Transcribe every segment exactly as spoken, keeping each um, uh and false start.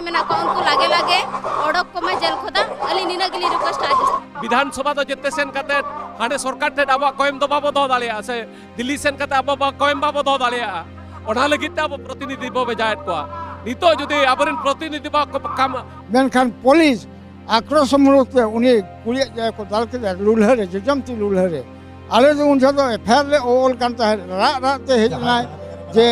ᱢᱮᱱᱟᱜ ᱠᱚᱣᱟ, ᱩᱱᱠᱩ ᱞᱟᱜᱮ ᱞᱟᱜᱮ ᱚᱰᱚᱠ ᱠᱚᱢᱟ ᱡᱮᱞ ᱠᱷᱚᱱᱟᱜ᱾ ᱟᱹᱞᱤᱧ ᱱᱤᱱᱟᱹᱜ ᱜᱮᱞᱤᱧ ᱨᱤᱠᱩᱭᱮᱥᱴᱟ᱾ ᱵᱤᱫᱷᱟᱱ ᱥᱚᱵᱷᱟ ᱫᱚ ᱡᱮᱛᱮ ᱥᱮᱱ ᱠᱟᱛᱮ ᱦᱟᱸᱰᱮ ᱥᱚᱨᱠᱟᱨ ᱴᱷᱮᱱ ᱟᱵᱚᱣᱟᱜ ᱠᱚᱭᱮᱢ ᱫᱚ ᱵᱟᱵᱚ ᱫᱚᱦᱚ ᱫᱟᱲᱮᱭᱟᱜᱼᱟ, ᱥᱮ ᱫᱤᱞᱞᱤ ᱥᱮᱱ ᱠᱟᱛᱮ ᱟᱵᱚ ᱵᱟ-, ᱠᱚᱭᱮᱢ ᱵᱟᱵᱚ ᱫᱚᱦᱚ ᱫᱟᱲᱮᱭᱟᱜᱼᱟ᱾ ᱚᱱᱟ ᱞᱟᱹᱜᱤᱫ ᱛᱮ ᱟᱵᱚ ᱯᱨᱚᱛᱤᱱᱤᱫᱷᱤ ᱵᱚ ᱵᱷᱮᱡᱟᱭᱮᱫ ᱠᱚᱣᱟ᱾ ᱱᱤᱛᱚᱜ ᱡᱩᱫᱤ ᱟᱵᱚᱨᱮᱱ ᱯᱨᱚᱛᱤᱱᱤᱫᱷᱤ ᱵᱟᱠᱚ ᱠᱟᱢ- ᱢᱮᱱᱠᱷᱟᱱ ᱯᱩᱞᱤᱥ ᱟᱠᱨᱳᱥ ᱢᱩᱲᱩᱛ ᱛᱮ ᱩᱱᱤ ᱠᱩᱲᱤᱭᱟᱜ ᱡᱟᱭᱜᱟ ᱠᱚ ᱫᱟᱞ ᱠᱮᱫᱟ ᱞᱩᱞᱦᱟᱹ ᱨᱮ, ᱡᱚᱡᱚᱢᱛᱤ ᱞᱩᱞᱦᱟᱹ ᱨᱮ᱾ ᱟᱞᱮ ᱫᱚ ᱩᱱ ᱡᱚᱦᱚᱜ ᱫᱚ ᱮᱯᱷ ᱟᱭ ᱟᱨ ᱞᱮ ᱚᱞ ᱠᱟᱱ ᱛᱟᱦᱮᱸᱫ, ᱨᱟᱜ ᱨᱟᱜ ᱛᱮ ᱦᱮᱡ ᱮᱱᱟᱭ ᱡᱮ,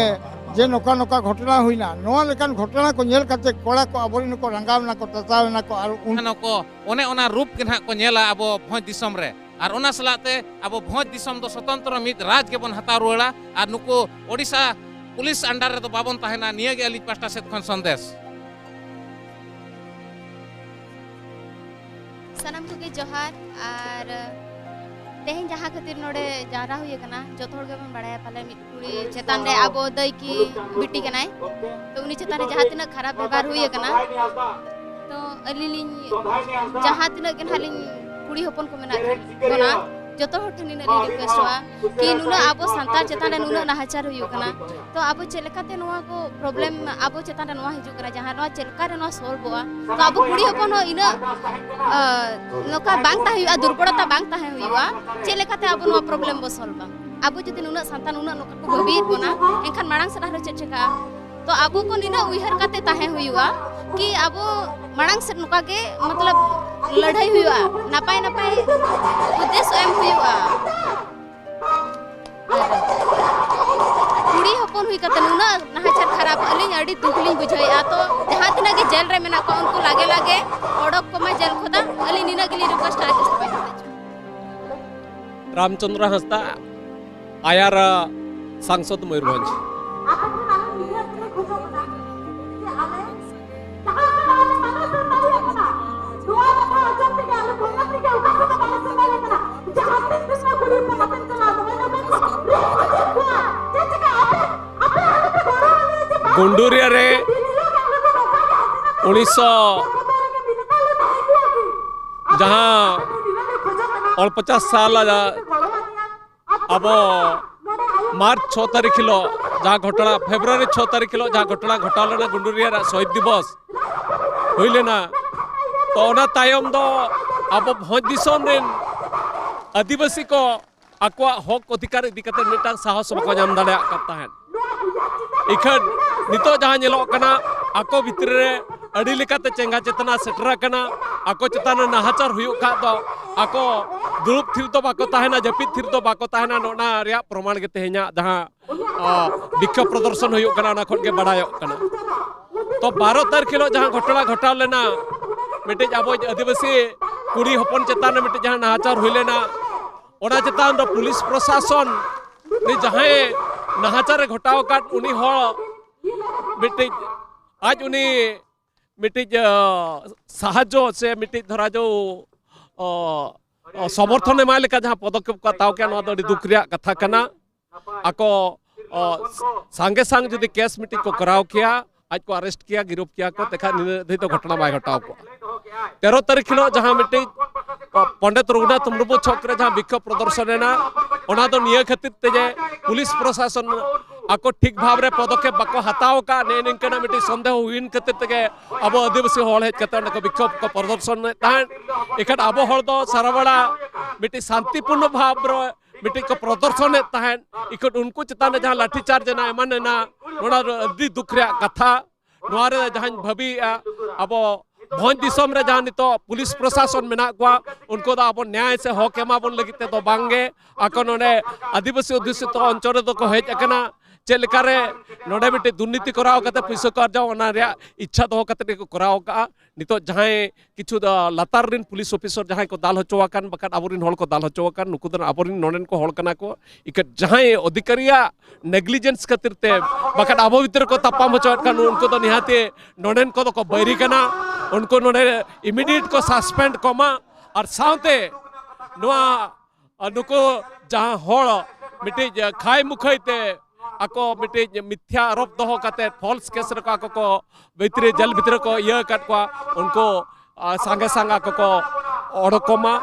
ᱡᱮ ᱱᱚᱝᱠᱟ ᱱᱚᱝᱠᱟ ᱜᱷᱚᱴᱚᱱᱟ ᱦᱩᱭᱱᱟ᱾ ᱱᱚᱣᱟ ᱞᱮᱠᱟᱱ ᱜᱷᱚᱴᱚᱱᱟ ᱠᱚ ᱧᱮᱞ ᱠᱟᱛᱮ ᱠᱚᱲᱟ ᱠᱚ ᱟᱵᱚᱨᱮᱱ ᱠᱚ ᱨᱟᱸᱜᱟᱣ ᱮᱱᱟ ᱠᱚ, ᱛᱟᱛᱟᱣ ᱮᱱᱟ ᱠᱚ᱾ ᱟᱨ ᱩᱱ ᱠᱷᱟᱱ ᱠᱚ ᱚᱱᱮ ᱚᱱᱟ ᱨᱩᱯ ᱜᱮ ᱱᱟᱦᱟᱜ ᱠᱚ ᱧᱮᱞᱟ ᱟᱵᱚ ᱵᱷᱚᱸᱡᱽ ᱫᱤᱥᱚᱢ ᱨᱮ᱾ ᱟᱨ ᱚᱱᱟ ᱥᱟᱞᱟᱜ ᱛᱮ ᱟᱵᱚ ᱵᱷᱚᱸᱡᱽ ᱫᱤᱥᱚᱢ ᱫᱚ ᱥᱚᱛᱚᱱᱛᱨᱚ ᱢᱤᱫ ᱨᱟᱡᱽ ᱜᱮᱵᱚᱱ ᱦᱟᱛᱟᱣ ᱨᱩᱣᱟᱹᱲᱟ᱾ ᱟᱨ ᱱᱩᱠᱩ ᱳᱰᱤᱥᱟ ᱯᱩᱞᱤᱥ ᱟᱱᱰᱟᱨ ᱨᱮᱫᱚ ᱵᱟᱵᱚᱱ ᱛᱟᱦᱮᱱᱟ᱾ ᱱᱤᱭᱟᱹ ᱜᱮ ᱟᱹᱞᱤᱧ ᱯᱟᱦᱴᱟ ᱥᱮᱫ ᱠᱷᱚᱱ ᱥᱚᱱᱫᱮᱥ᱾ ᱥᱟᱱᱟᱢ ᱠᱚᱜᱮ ᱡᱚᱦᱟᱨ᱾ ᱟᱨ ᱛᱮᱦᱮᱧ ᱡᱟᱦᱟᱸ ᱠᱷᱟᱹᱛᱤᱨ ᱱᱚᱰᱮ ᱡᱟᱣᱨᱟ ᱦᱩᱭ ᱟᱠᱟᱱᱟ, ᱡᱚᱛᱚ ᱦᱚᱲ ᱜᱮᱵᱚᱱ ᱵᱟᱲᱟᱭᱟ ᱯᱟᱞᱮ, ᱢᱤᱫ ᱠᱩᱲᱤ ᱪᱮᱛᱟᱱ ᱨᱮ ᱟᱵᱚ ᱫᱟᱹᱭᱠᱤ ᱵᱤᱴᱤ ᱠᱟᱱᱟᱭ, ᱛᱚ ᱩᱱᱤ ᱪᱮᱛᱟᱱ ᱨᱮ ᱡᱟᱦᱟᱸ ᱛᱤᱱᱟᱹᱜ ᱠᱷᱟᱨᱟᱯ ᱵᱮᱵᱚᱦᱟᱨ ᱦᱩᱭ ᱟᱠᱟᱱᱟ, ᱛᱚ ᱟᱹᱞᱤᱧ ᱞᱤᱧ, ᱡᱟᱦᱟᱸ ᱛᱤᱱᱟᱹᱜ ᱜᱮ ᱱᱟᱦᱟᱜ ᱞᱤᱧ ᱠᱩᱲᱤ ᱦᱚᱯᱚᱱ ᱠᱚ ᱢᱮᱱᱟᱜ ᱵᱚᱱᱟ, ᱡᱚᱛᱚ ᱦᱚᱲ ᱴᱷᱮᱱ ᱱᱤᱱᱟᱹᱜ ᱞᱤᱧ ᱨᱤᱠᱩᱭᱮᱥᱴᱚᱜᱼᱟ ᱠᱤ ᱱᱩᱱᱟᱹᱜ ᱟᱵᱚ ᱥᱟᱱᱛᱟᱲ ᱪᱮᱛᱟᱱ ᱨᱮ ᱱᱩᱱᱟᱹᱜ ᱱᱟᱦᱟᱪᱟᱨ ᱦᱩᱭᱩᱜ ᱠᱟᱱᱟ, ᱛᱚ ᱟᱵᱚ ᱪᱮᱫ ᱞᱮᱠᱟᱛᱮ ᱱᱚᱣᱟ ᱠᱚ ᱯᱨᱚᱵᱞᱮᱢ ᱟᱵᱚ ᱪᱮᱛᱟᱱ ᱨᱮ ᱱᱚᱣᱟ ᱦᱤᱡᱩᱜ ᱠᱟᱱᱟ, ᱡᱟᱦᱟᱸ ᱱᱚᱣᱟ ᱪᱮᱫ ᱞᱮᱠᱟᱨᱮ ᱱᱚᱣᱟ ᱥᱚᱞᱵᱷᱚᱜᱼᱟ? ᱛᱚ ᱟᱵᱚ ᱠᱩᱲᱤ ᱦᱚᱯᱚᱱ ᱦᱚᱸ ᱤᱱᱟᱹᱜ, ᱟ, ᱱᱚᱝᱠᱟ ᱵᱟᱝ ᱛᱟᱦᱮᱸ ᱦᱩᱭᱩᱜᱼᱟ, ᱫᱩᱨᱵᱚᱞᱚᱛᱟ ᱵᱟᱝ ᱛᱟᱦᱮᱸ ᱦᱩᱭᱩᱜᱼᱟ᱾ ᱪᱮᱫ ᱞᱮᱠᱟᱛᱮ ᱟᱵᱚ ᱱᱚᱣᱟ ᱯᱨᱚᱵᱞᱮᱢ ᱵᱚ ᱥᱚᱞᱵᱷᱟ? ᱟᱵᱚ ᱡᱩᱫᱤ ᱱᱩᱱᱟᱹᱜ ᱥᱟᱱᱛᱟᱲ ᱱᱩᱱᱟᱹᱜ ᱱᱚᱝᱠᱟ ᱠᱚ ᱵᱷᱟᱹᱵᱤᱭᱮᱫ ᱵᱚᱱᱟ, ᱮᱱᱠᱷᱟᱱ ᱢᱟᱲᱟᱝ ᱥᱮᱫ ᱟᱨᱦᱚᱸ ᱪᱮᱫ ᱪᱮᱠᱟᱜᱼᱟ? ᱛᱚ ᱟᱵᱚ ᱠᱚ ᱱᱤᱱᱟᱹᱜ ᱩᱭᱦᱟᱹᱨ ᱠᱟᱛᱮ ᱛᱟᱦᱮᱸ ᱦᱩᱭᱩᱜᱼᱟ ᱠᱤ ᱟᱵᱚ ᱢᱟᱲᱟᱝ ᱥᱮᱫ ᱱᱚᱝᱠᱟ ᱜᱮ, ᱢᱚᱛᱞᱚᱵ, ᱞᱟᱹᱲᱦᱟᱹᱭ ᱦᱩᱭᱩᱜᱼᱟ, ᱱᱟᱯᱟᱭ ᱱᱟᱯᱟᱭ ᱩᱫᱽᱫᱮᱥ ᱮᱢ ᱦᱩᱭᱩᱜᱼᱟ᱾ ᱠᱩᱲᱤ ᱦᱚᱯᱚᱱ ᱦᱩᱭ ᱠᱟᱛᱮ ᱱᱩᱱᱟᱹᱜ ᱱᱟᱦᱟᱪᱟᱨ ᱠᱷᱟᱨᱟᱯ, ᱟᱹᱞᱤᱧ ᱟᱹᱰᱤ ᱫᱩᱠ ᱞᱤᱧ ᱵᱩᱡᱷᱟᱹᱣᱮᱫᱼᱟ᱾ ᱛᱚ ᱡᱟᱦᱟᱸ ᱛᱤᱱᱟᱹᱜ ᱜᱮ ᱡᱮᱞ ᱨᱮ ᱢᱮᱱᱟᱜ ᱠᱚᱣᱟ, ᱩᱱᱠᱩ ᱞᱟᱜᱮ ᱞᱟᱜᱮ ᱚᱰᱚᱠ ᱠᱚᱢᱟ ᱡᱮᱞ ᱠᱷᱚᱱᱟᱜ᱾ ᱟᱹᱞᱤᱧ ᱱᱤᱱᱟᱹᱜ ᱜᱮᱞᱤᱧ ᱨᱤᱠᱩᱭᱮᱥᱴᱟ, ᱟᱨ ᱪᱮᱫ ᱦᱚᱸ ᱵᱟᱝ ᱢᱮᱱᱟᱜᱼᱟ᱾ ᱨᱟᱢᱪᱚᱸᱫᱽᱨᱚ ᱦᱟᱸᱥᱫᱟ, ᱟᱭᱟᱨ ᱥᱟᱝᱥᱚᱫᱽ ᱢᱚᱭᱩᱨᱵᱷᱚᱸᱡᱽ᱾ ᱜᱩᱱᱰᱩᱨᱤᱭᱟᱹ ᱨᱮ ᱩᱱᱤᱥᱥᱚ ᱡᱟᱦᱟᱸ ᱚᱲᱯᱚᱪᱟᱥ ᱥᱟᱞ ᱟᱵᱚ ᱢᱟᱨᱪ ᱪᱷᱚ ᱛᱟᱹᱨᱤᱠᱷ ᱦᱤᱞᱳᱜ ᱡᱟᱦᱟᱸ ᱜᱷᱚᱴᱚᱱᱟ, ᱯᱷᱮᱵᱽᱨᱩᱣᱟᱨᱤ ᱪᱷᱚ ᱛᱟᱹᱨᱤᱠᱷ ᱦᱤᱞᱳᱜ ᱡᱟᱦᱟᱸ ᱜᱷᱚᱴᱚᱱᱟ ᱜᱷᱚᱴᱟᱣ ᱞᱮᱱᱟ ᱜᱩᱱᱰᱩᱨᱤᱭᱟᱹ ᱨᱮᱭᱟᱜ ᱥᱚᱦᱤᱫ ᱫᱤᱵᱚᱥ, ᱦᱩᱭ ᱞᱮᱱᱟ᱾ ᱛᱚ ᱚᱱᱟ ᱛᱟᱭᱚᱢ ᱫᱚ ᱟᱵᱚ ᱵᱷᱚᱸᱡᱽ ᱫᱤᱥᱚᱢ ᱨᱮᱱ ᱟᱹᱫᱤᱵᱟᱹᱥᱤ ᱠᱚ ᱟᱠᱚᱣᱟᱜ ᱦᱚᱠ ᱚᱫᱷᱤᱠᱟᱨ ᱤᱫᱤ ᱠᱟᱛᱮ ᱢᱤᱫᱴᱟᱝ ᱥᱟᱦᱚᱥ ᱵᱟᱠᱚ ᱧᱟᱢ ᱫᱟᱲᱮᱭᱟᱜ ᱠᱟᱱ ᱛᱟᱦᱮᱸᱫ᱾ ᱤᱠᱷᱟᱹᱱ ᱱᱤᱛᱚᱜ ᱡᱟᱦᱟᱸ ᱧᱮᱞᱚᱜ ᱠᱟᱱᱟ, ᱟᱠᱚ ᱵᱷᱤᱛᱨᱤ ᱨᱮ ᱟᱹᱰᱤ ᱞᱮᱠᱟᱛᱮ ᱪᱮᱸᱜᱷᱟ ᱪᱮᱛᱱᱟ ᱥᱮᱴᱮᱨ ᱟᱠᱟᱱᱟ᱾ ᱟᱠᱚ ᱪᱮᱛᱟᱱ ᱨᱮ ᱱᱟᱦᱟᱪᱟᱨ ᱦᱩᱭᱩᱜ ᱠᱷᱟᱱ ᱫᱚ ᱟᱠᱚ ᱫᱩᱲᱩᱵ ᱛᱷᱤᱨ ᱫᱚ ᱵᱟᱠᱚ ᱛᱟᱦᱮᱱᱟ, ᱡᱟᱹᱯᱤᱫ ᱛᱷᱤᱨ ᱫᱚ ᱵᱟᱠᱚ ᱛᱟᱦᱮᱱᱟ᱾ ᱱᱚᱜᱼᱱᱟ ᱨᱮᱭᱟᱜ ᱯᱨᱚᱢᱟᱬ ᱜᱮ ᱛᱮᱦᱮᱧᱟᱜ ᱡᱟᱦᱟᱸ ᱵᱤᱠᱠᱷᱳᱵ ᱯᱨᱚᱫᱚᱨᱥᱚᱱ ᱦᱩᱭᱩᱜ ᱠᱟᱱᱟ, ᱚᱱᱟ ᱠᱷᱚᱱ ᱜᱮ ᱵᱟᱲᱟᱭᱚᱜ ᱠᱟᱱᱟ᱾ ᱛᱚ ᱵᱟᱨᱚ ᱛᱟᱹᱨᱤᱠᱷ ᱦᱤᱞᱳᱜ ᱡᱟᱦᱟᱸ ᱜᱷᱚᱴᱚᱱᱟ ᱜᱷᱚᱴᱟᱣ ᱞᱮᱱᱟ, ᱢᱤᱫᱴᱤᱡ ᱟᱵᱚ ᱟᱹᱫᱤᱵᱟᱹᱥᱤ ᱠᱩᱲᱤ ᱦᱚᱯᱚᱱ ᱪᱮᱛᱟᱱ ᱨᱮ ᱢᱤᱫᱴᱤᱡ ᱡᱟᱦᱟᱸ ᱱᱟᱦᱟᱪᱟᱨ ᱦᱩᱭ ᱞᱮᱱᱟ, ᱚᱱᱟ ᱪᱮᱛᱟᱱ ᱨᱮ ᱯᱩᱞᱤᱥ ᱯᱨᱚᱥᱟᱥᱚᱱ ᱨᱮ ᱡᱟᱦᱟᱸᱭ ᱱᱟᱦᱟᱪᱟᱨᱮ ᱜᱷᱚᱴᱟᱣ ᱟᱠᱟᱫ, ᱩᱱᱤ ᱦᱚᱲ ᱢᱤᱫᱴᱤᱡ ᱟᱡ ᱩᱱᱤ ᱢᱤᱫᱴᱤᱡ ᱥᱟᱦᱟᱡᱽᱡᱚ ᱥᱮ ᱢᱤᱫᱴᱤᱡ ᱫᱷᱚᱨᱟ ᱡᱚ ᱥᱚᱢᱚᱨᱛᱷᱚᱱ ᱮᱢᱟᱭ ᱞᱮᱠᱟ ᱡᱟᱦᱟᱸ ᱯᱚᱫᱚᱠᱷᱮᱯ ᱠᱚ ᱦᱟᱛᱟᱣ ᱠᱮᱭᱟ, ᱱᱚᱣᱟ ᱫᱚ ᱟᱹᱰᱤ ᱫᱩᱠ ᱨᱮᱭᱟᱜ ᱠᱟᱛᱷᱟ ᱠᱟᱱᱟ᱾ ᱟᱠᱚ ᱥᱟᱸᱜᱮ ᱥᱟᱝ ᱡᱩᱫᱤ ᱠᱮᱥ ᱢᱤᱫᱴᱤᱡ ᱠᱚ ᱠᱚᱨᱟᱣ ᱠᱮᱭᱟ, ᱟᱡ ᱠᱚ ᱟᱨᱮᱥᱴ ᱠᱮᱭᱟ, ᱜᱤᱨᱚᱯ ᱠᱮᱭᱟ ᱠᱚ, ᱛᱮᱠᱷᱟᱱ ᱱᱤᱱᱟᱹᱜ ᱫᱷᱟᱹᱵᱤᱡ ᱫᱚ ᱜᱷᱚᱴᱚᱱᱟ ᱵᱟᱭ ᱜᱷᱚᱴᱟᱣ ᱠᱚᱜᱼᱟ᱾ ᱛᱮᱨᱚ ᱛᱟᱹᱨᱤᱠᱷ ᱦᱤᱞᱳᱜ ᱡᱟᱦᱟᱸ ᱢᱤᱫᱴᱤᱡ ᱯᱚᱱᱰᱤᱛ ᱨᱚᱜᱷᱩᱱᱟᱛᱷ ᱢᱩᱨᱢᱩ ᱪᱷᱚᱠ ᱨᱮ ᱡᱟᱦᱟᱸ ᱵᱤᱠᱠᱷᱳᱵ ᱯᱨᱚᱫᱚᱨᱥᱚᱱ ᱮᱱᱟ, ᱚᱱᱟ ᱫᱚ ᱱᱤᱭᱟᱹ ᱠᱷᱟᱹᱛᱤᱨ ᱛᱮ ᱡᱮ ᱯᱩᱞᱤᱥ ᱯᱨᱚᱥᱟᱥᱚᱱ ᱟᱠᱚ ᱴᱷᱤᱠ ᱵᱷᱟᱵᱽ ᱨᱮ ᱯᱚᱫᱚᱠᱷᱮᱯ ᱵᱟᱠᱚ ᱦᱟᱛᱟᱣ ᱟᱠᱟᱫ, ᱱᱮᱜᱼᱮ ᱱᱤᱝᱠᱟᱹᱱᱟᱜ ᱢᱤᱫᱴᱤᱡ ᱥᱚᱱᱫᱮᱦᱚ ᱦᱩᱭᱮᱱ ᱠᱷᱟᱹᱛᱤᱨ ᱛᱮᱜᱮ ᱟᱵᱚ ᱟᱹᱫᱤᱵᱟᱹᱥᱤ ᱦᱚᱲ ᱦᱮᱡ ᱠᱟᱛᱮ ᱚᱸᱰᱮ ᱠᱚ ᱵᱤᱠᱠᱷᱳᱵ ᱠᱚ ᱯᱨᱚᱫᱚᱨᱥᱚᱱᱮᱫ ᱛᱟᱦᱮᱸᱫ᱾ ᱮᱱᱠᱷᱟᱱ ᱟᱵᱚ ᱦᱚᱲ ᱫᱚ ᱥᱟᱨᱟ ᱵᱮᱲᱟ ᱢᱤᱫᱴᱤᱡ ᱥᱟᱱᱛᱤᱯᱩᱨᱱᱚ ᱵᱷᱟᱵᱽ ᱨᱮ ᱢᱤᱫᱴᱤᱡ ᱠᱚ ᱯᱨᱚᱫᱚᱨᱥᱚᱱᱮᱫ ᱛᱟᱦᱮᱸᱫ᱾ ᱤᱠᱷᱟᱹᱱ ᱩᱱᱠᱩ ᱪᱮᱛᱟᱱ ᱨᱮ ᱡᱟᱦᱟᱸ ᱞᱟᱴᱷᱤᱪᱟᱨᱡᱽ ᱮᱱᱟ, ᱮᱢᱟᱱ ᱮᱱᱟ, ᱱᱚᱣᱟ ᱫᱚ ᱟᱹᱰᱤ ᱫᱩᱠ ᱨᱮᱭᱟᱜ ᱠᱟᱛᱷᱟ᱾ ᱱᱚᱣᱟ ᱨᱮ ᱡᱟᱦᱟᱸᱧ ᱵᱷᱟᱹᱵᱤᱭᱮᱫᱼᱟ, ᱟᱵᱚ ᱵᱷᱚᱸᱡᱽ ᱫᱤᱥᱚᱢ ᱨᱮ ᱡᱟᱦᱟᱸ ᱱᱤᱛᱚᱜ ᱯᱩᱞᱤᱥ ᱯᱨᱚᱥᱟᱥᱚᱱ ᱢᱮᱱᱟᱜ ᱠᱚᱣᱟ, ᱩᱱᱠᱩ ᱫᱚ ᱟᱵᱚ ᱱᱮᱭᱟᱭ ᱥᱮ ᱦᱚᱠ ᱮᱢᱟ ᱵᱚᱱ ᱞᱟᱹᱜᱤᱫ ᱛᱮᱫᱚ ᱵᱟᱝᱜᱮ᱾ ᱟᱠᱚ ᱱᱚᱰᱮ ᱟᱹᱫᱤᱵᱟᱹᱥᱤ ᱚᱫᱷᱩᱥᱩᱪᱤᱛ ᱚᱧᱪᱚᱞ ᱨᱮᱫᱚ ᱠᱚ ᱦᱮᱡ ᱟᱠᱟᱱᱟ᱾ ᱪᱮᱫ ᱞᱮᱠᱟᱨᱮ ᱱᱚᱰᱮ ᱢᱤᱫᱴᱮᱡ ᱫᱩᱨᱱᱤᱛᱤ ᱠᱚᱨᱟᱣ ᱠᱟᱛᱮ ᱯᱩᱭᱥᱟᱹ ᱠᱚ ᱟᱨᱡᱟᱣ, ᱚᱱᱟ ᱨᱮᱭᱟᱜ ᱤᱪᱪᱷᱟ ᱫᱚᱦᱚ ᱠᱟᱛᱮ ᱜᱮᱠᱚ ᱠᱚᱨᱟᱣ ᱟᱠᱟᱫᱼᱟ᱾ ᱱᱤᱛᱚᱜ ᱡᱟᱦᱟᱸᱭ ᱠᱤᱪᱷᱩ ᱫᱚ ᱞᱟᱛᱟᱨ ᱨᱮᱱ ᱯᱩᱞᱤᱥ ᱚᱯᱷᱤᱥᱟᱨ ᱡᱟᱦᱟᱸᱭ ᱠᱚ ᱫᱟᱞ ᱦᱚᱪᱚ ᱟᱠᱟᱱ, ᱵᱟᱠᱷᱟᱱ ᱟᱵᱚᱨᱮᱱ ᱦᱚᱲ ᱠᱚ ᱫᱟᱞ ᱦᱚᱪᱚ ᱟᱠᱟᱱ, ᱱᱩᱠᱩ ᱫᱚ ᱟᱵᱚᱨᱮᱱ ᱱᱚᱰᱮᱱ ᱠᱚ ᱦᱚᱲ ᱠᱟᱱᱟ ᱠᱚ᱾ ᱤᱠᱟᱹ ᱡᱟᱦᱟᱸᱭ ᱚᱫᱷᱤᱠᱟᱨᱤᱭᱟᱜ ᱱᱮᱜᱽᱞᱤᱡᱮᱱᱥ ᱠᱷᱟᱹᱛᱤᱨ ᱛᱮ, ᱵᱟᱠᱷᱟᱱ ᱟᱵᱚ ᱵᱷᱤᱛᱨᱤ ᱠᱚ ᱛᱟᱯᱟᱢ ᱦᱚᱪᱚᱭᱮᱫ ᱠᱷᱟᱱ, ᱩᱱᱠᱩ ᱫᱚ ᱱᱤᱦᱟᱹᱛᱤ ᱱᱚᱰᱮᱱ ᱠᱚᱫᱚ ᱠᱚ ᱵᱟᱹᱭᱨᱤ ᱠᱟᱱᱟ᱾ ᱩᱱᱠᱩ ᱱᱚᱰᱮ ᱤᱢᱤᱰᱤᱭᱮᱴ ᱠᱚ ᱥᱟᱥᱯᱮᱱᱰ ᱠᱚᱢᱟ᱾ ᱟᱨ ᱥᱟᱶᱛᱮ ᱱᱚᱣᱟ ᱟᱨ ᱱᱩᱠᱩ ᱡᱟᱦᱟᱸ ᱦᱚᱲ ᱢᱤᱫᱴᱤᱡ ᱠᱷᱟᱭ ᱢᱩᱠᱷᱟᱹᱭ ᱛᱮ ᱟᱠᱚ ᱢᱤᱫᱴᱤᱡ ᱢᱤᱛᱷᱭᱟ ᱟᱨᱳᱯ ᱫᱚᱦᱚ ᱠᱟᱛᱮ ᱯᱷᱚᱞᱥ ᱠᱮᱥ ᱨᱮᱠᱚ ᱟᱠᱚ ᱠᱚ ᱵᱷᱤᱛᱨᱤ ᱡᱮᱞ ᱵᱷᱤᱛᱨᱤ ᱠᱚ ᱤᱭᱟᱹ ᱟᱠᱟᱫ ᱠᱚᱣᱟ, ᱩᱱᱠᱩ, ᱟ, ᱥᱟᱸᱜᱮ ᱥᱟᱸᱜᱮ ᱟᱠᱚ ᱠᱚ ᱚᱰᱚᱠ ᱠᱚᱢᱟ,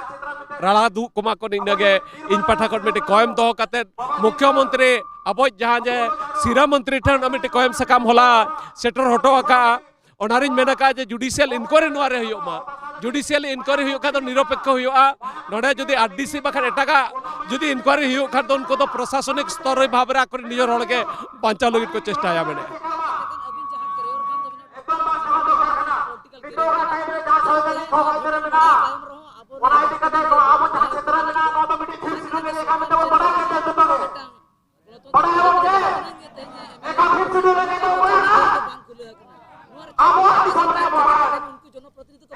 ᱨᱟᱲᱟ ᱫᱩᱜ ᱠᱚᱢᱟ ᱠᱚ᱾ ᱱᱤᱱᱟᱹᱜᱮ ᱤᱧ ᱯᱟᱦᱴᱟ ᱠᱷᱚᱱ ᱢᱤᱫᱴᱤᱡ ᱠᱚᱭᱮᱢ ᱫᱚᱦᱚ ᱠᱟᱛᱮ ᱢᱩᱠᱷᱭᱚ ᱢᱚᱱᱛᱨᱤ ᱟᱵᱚᱭᱤᱡ ᱡᱟᱦᱟᱸ ᱡᱮ ᱥᱤᱨᱟᱹ ᱢᱚᱱᱛᱨᱤ ᱴᱷᱮᱱ ᱢᱤᱫᱴᱤᱡ ᱠᱚᱭᱮᱢ ᱥᱟᱠᱟᱢ ᱦᱚᱞᱟ ᱥᱮᱴᱮᱨ ᱦᱚᱴᱚ ᱟᱠᱟᱫᱼᱟ᱾ ᱚᱱᱟᱨᱤᱧ ᱢᱮᱱ ᱟᱠᱟᱫᱼᱟ ᱡᱮ ᱡᱩᱰᱤᱥᱤᱭᱟᱞ ᱤᱱᱠᱣᱟᱭᱨᱤ ᱱᱚᱣᱟ ᱨᱮ ᱦᱩᱭᱩᱜ ᱢᱟ᱾ ᱡᱩᱰᱤᱥᱤᱭᱟᱞ ᱤᱱᱠᱣᱟᱭᱨᱤ ᱦᱩᱭᱩᱜ ᱠᱷᱟᱱ ᱫᱚ ᱱᱤᱨᱚᱯᱮᱠᱠᱷᱚ ᱦᱩᱭᱩᱜᱼᱟ᱾ ᱱᱚᱰᱮ ᱡᱩᱫᱤ ᱟᱨᱰᱤᱥᱤ ᱵᱟᱠᱷᱟᱱ ᱮᱴᱟᱜᱟᱜ ᱡᱩᱫᱤ ᱤᱱᱠᱣᱟᱭᱨᱤ ᱦᱩᱭᱩᱜ ᱠᱷᱟᱱ ᱫᱚ ᱩᱱᱠᱩ ᱫᱚ ᱯᱨᱚᱥᱟᱥᱚᱱᱤᱠ ᱥᱛᱚᱨ ᱨᱮ ᱵᱷᱟᱵᱽ ᱨᱮ ᱟᱠᱚᱨᱮᱱ ᱱᱤᱡᱮᱨ ᱦᱚᱲ ᱜᱮ ᱵᱟᱧᱪᱟᱣ ᱞᱟᱹᱜᱤᱫ ᱠᱚ ᱪᱮᱥᱴᱟᱭᱟ ᱢᱮᱱᱮᱫᱼᱟ᱾ ᱚᱱᱟ ᱤᱫᱤ ᱠᱟᱛᱮ ᱟᱵᱚ ᱡᱟᱦᱟᱸ ᱪᱮᱛᱟᱱ ᱨᱮ ᱢᱮᱱᱟᱜᱼᱟ, ᱱᱚᱣᱟ ᱫᱚ ᱢᱤᱫᱴᱤᱡ ᱥᱤᱨᱡᱚᱱ ᱞᱮᱠᱟ ᱢᱮᱱᱛᱮ ᱵᱚᱱ ᱵᱟᱲᱟᱭ ᱠᱟᱱ ᱛᱟᱵᱚᱱᱟ᱾ ᱵᱟᱲᱟᱭ ᱟᱵᱚᱱ ᱡᱮ ᱮᱠᱟᱞ ᱦᱤᱸᱥ ᱫᱩᱱᱤᱭᱟᱹ ᱨᱮ ᱱᱤᱛᱚᱜ ᱵᱚᱱ ᱧᱮᱞᱟ᱾ ᱟᱵᱚᱣᱟᱜ ᱫᱤᱥᱚᱢ ᱨᱮ ᱵᱚᱱ ᱨᱟᱡᱽ᱾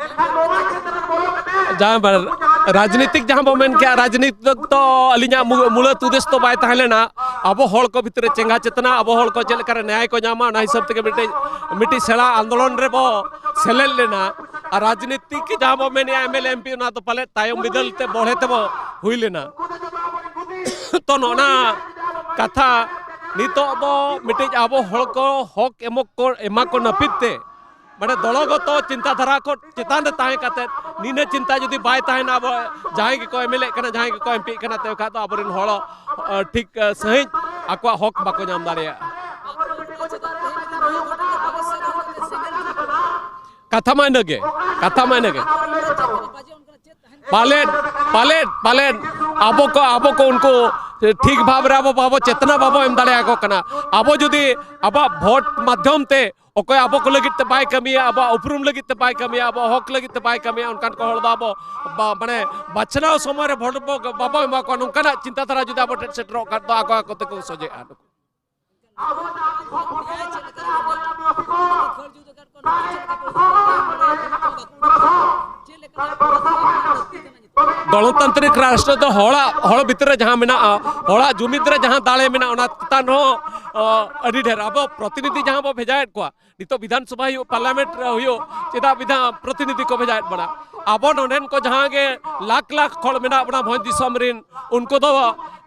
ᱮᱱᱠᱷᱟᱱ ᱱᱚᱣᱟ ᱪᱮᱛᱟᱱ ᱨᱮ ᱵᱚᱞᱚ ᱠᱟᱛᱮ ᱡᱟᱦᱟᱸ ᱵᱟᱨ-, ᱨᱟᱡᱽᱱᱤᱛᱤᱠ ᱡᱟᱦᱟᱸ ᱵᱚ ᱢᱮᱱ ᱠᱮᱜᱼᱟ, ᱨᱟᱡᱽᱱᱤᱛᱤ ᱫᱚ ᱟᱹᱞᱤᱧᱟᱜ ᱢᱩ-, ᱢᱩᱲᱟᱹ ᱩᱫᱽᱫᱮᱥ ᱫᱚ ᱵᱟᱭ ᱛᱟᱦᱮᱸ ᱞᱮᱱᱟ᱾ ᱟᱵᱚ ᱦᱚᱲ ᱠᱚ ᱵᱷᱤᱛᱨᱤ ᱨᱮ ᱪᱮᱸᱜᱷᱟ ᱪᱮᱛᱱᱟ, ᱟᱵᱚ ᱦᱚᱲ ᱠᱚ ᱪᱮᱫ ᱞᱮᱠᱟᱨᱮ ᱱᱮᱭᱟᱭ ᱠᱚ ᱧᱟᱢᱟ, ᱚᱱᱟ ᱦᱤᱥᱟᱹᱵ ᱛᱮᱜᱮ ᱢᱤᱫᱴᱤᱡ, ᱢᱤᱫᱴᱤᱡ ᱥᱮᱬᱟ ᱟᱱᱫᱳᱞᱚᱱ ᱨᱮᱵᱚ ᱥᱮᱞᱮᱫ ᱞᱮᱱᱟ᱾ ᱟᱨ ᱨᱟᱡᱽᱱᱤᱛᱤᱠ ᱡᱟᱦᱟᱸ ᱵᱚ ᱢᱮᱱᱮᱜᱼᱟ, M L A, M P, ᱚᱱᱟ ᱫᱚ ᱯᱟᱞᱮᱫ ᱛᱟᱭᱚᱢ ᱵᱤᱫᱟᱹᱞ ᱛᱮ ᱵᱚᱲᱦᱮ ᱛᱮᱵᱚ ᱦᱩᱭ ᱞᱮᱱᱟ᱾ ᱛᱚ, ᱱᱚᱜᱼᱱᱟ ᱠᱟᱛᱷᱟ ᱱᱤᱛᱚᱜ ᱫᱚ ᱢᱤᱫᱴᱤᱡ ᱟᱵᱚ ᱦᱚᱲ ᱠᱚ ᱦᱚᱠ ᱮᱢᱚᱜ ᱠᱚ, ᱮᱢᱟ ᱠᱚ ᱱᱟᱹᱯᱤᱛ ᱛᱮ, ᱢᱟᱱᱮ, ᱫᱚᱞᱚᱜᱚᱛᱚ ᱪᱤᱱᱛᱟᱫᱷᱟᱨᱟ ᱠᱚ ᱪᱮᱛᱟᱱ ᱨᱮ ᱛᱟᱦᱮᱸ ᱠᱟᱛᱮ, ᱱᱤᱱᱟᱹ ᱪᱤᱱᱛᱟ ᱡᱩᱫᱤ ᱵᱟᱭ ᱛᱟᱦᱮᱱᱟ, ᱟᱵᱚ ᱡᱟᱦᱟᱸᱭ ᱜᱮᱠᱚ ᱮᱢ ᱮᱞ ᱮᱜ ᱠᱟᱱᱟ, ᱡᱟᱦᱟᱸᱭ ᱜᱮᱠᱚ ᱮᱢ ᱯᱤᱜ ᱠᱟᱱᱟ, ᱛᱚᱵᱮ ᱠᱷᱟᱱ ᱫᱚ ᱟᱵᱚᱨᱮᱱ ᱦᱚᱲ, ᱟ, ᱴᱷᱤᱠ, ᱟ, ᱥᱟᱺᱦᱤᱡ ᱟᱠᱚᱣᱟᱜ ᱦᱚᱠ ᱵᱟᱠᱚ ᱧᱟᱢ ᱫᱟᱲᱮᱭᱟᱜᱼᱟ᱾ ᱠᱟᱛᱷᱟ ᱢᱟ ᱤᱱᱟᱹᱜᱮ, ᱠᱟᱛᱷᱟ ᱢᱟ ᱤᱱᱟᱹᱜᱮ᱾ ᱯᱟᱞᱮᱫ, ᱯᱟᱞᱮᱫ, ᱯᱟᱞᱮᱫ ᱟᱵᱚ ᱠᱚ, ᱟᱵᱚ ᱠᱚ ᱩᱱᱠᱩ ᱴᱷᱤᱠ ᱵᱷᱟᱵᱽ ᱨᱮ ᱟᱵᱚ ᱵᱟᱵᱚ ᱪᱮᱛᱱᱟ, ᱵᱟᱵᱚ ᱮᱢ ᱫᱟᱲᱮᱭᱟᱠᱚ ᱠᱟᱱᱟ᱾ ᱟᱵᱚ ᱡᱩᱫᱤ ᱟᱵᱚᱣᱟᱜ ᱵᱷᱳᱴ ᱢᱟᱫᱽᱫᱷᱚᱢ ᱛᱮ ᱚᱠᱚᱭ ᱟᱵᱚ ᱠᱚ ᱞᱟᱹᱜᱤᱫ ᱛᱮ ᱵᱟᱭ ᱠᱟᱹᱢᱤᱭᱟ, ᱟᱵᱚᱣᱟᱜ ᱩᱯᱨᱩᱢ ᱞᱟᱹᱜᱤᱫ ᱛᱮ ᱵᱟᱭ ᱠᱟᱹᱢᱤᱭᱟ, ᱟᱵᱚᱣᱟᱜ ᱦᱚᱠ ᱞᱟᱹᱜᱤᱫ ᱛᱮ ᱵᱟᱭ ᱠᱟᱹᱢᱤᱭᱟ, ᱚᱱᱠᱟᱱ ᱠᱚ ᱦᱚᱲ ᱫᱚ ᱟᱵᱚ ᱵᱟ-, ᱢᱟᱱᱮ, ᱵᱟᱪᱷᱱᱟᱣ ᱥᱚᱢᱚᱭ ᱨᱮ ᱵᱷᱳᱴ ᱵᱚ, ᱵᱟᱵᱚ ᱮᱢᱟ ᱠᱚᱣᱟ, ᱱᱚᱝᱠᱟᱱᱟᱜ ᱪᱤᱱᱛᱟᱹ ᱫᱷᱟᱨᱟ ᱡᱩᱫᱤ ᱟᱵᱚ ᱴᱷᱮᱱ ᱥᱮᱴᱮᱨᱚᱜ ᱠᱷᱟᱱ ᱫᱚ ᱟᱠᱚ ᱟᱠᱚ ᱛᱮᱠᱚ ᱥᱚᱡᱷᱮᱜᱼᱟ᱾ ᱜᱚᱱᱚᱛᱟᱱᱛᱨᱤᱠ ᱨᱟᱥᱴᱨᱚ ᱫᱚ ᱦᱚᱲᱟᱜ, ᱦᱚᱲ ᱵᱷᱤᱛᱨᱤ ᱨᱮ ᱡᱟᱦᱟᱸ ᱢᱮᱱᱟᱜᱼᱟ, ᱦᱚᱲᱟᱜ ᱡᱩᱢᱤᱫ ᱨᱮ ᱡᱟᱦᱟᱸ ᱫᱟᱲᱮ ᱢᱮᱱᱟᱜᱼᱟ, ᱚᱱᱟ ᱪᱮᱛᱟᱱ ᱦᱚᱸ, ᱚ, ᱟᱹᱰᱤ ᱰᱷᱮᱨ ᱟᱵᱚ ᱯᱨᱚᱛᱤᱱᱤᱫᱷᱤ ᱡᱟᱦᱟᱸ ᱵᱚ ᱵᱷᱮᱡᱟᱭᱮᱫ ᱠᱚᱣᱟ, ᱱᱤᱛᱚᱜ ᱵᱤᱫᱷᱟᱱ ᱥᱚᱵᱷᱟ ᱦᱩᱭᱩᱜ, ᱯᱟᱨᱞᱟᱢᱮᱱᱴ ᱨᱮ ᱦᱩᱭᱩᱜ, ᱪᱮᱫᱟᱜ ᱵᱤᱫᱷᱟᱱ ᱯᱨᱚᱛᱤᱱᱤᱫᱷᱤ ᱠᱚ ᱵᱷᱮᱡᱟᱭᱮᱫ ᱵᱚᱱᱟ? ᱟᱵᱚ ᱱᱚᱰᱮᱱ ᱠᱚ ᱡᱟᱦᱟᱸ ᱜᱮ ᱞᱟᱠᱷ ᱞᱟᱠᱷ ᱦᱚᱲ ᱢᱮᱱᱟᱜ ᱵᱚᱱᱟ ᱵᱷᱚᱸᱡᱽ ᱫᱤᱥᱚᱢ ᱨᱤᱱ, ᱩᱱᱠᱩ ᱫᱚ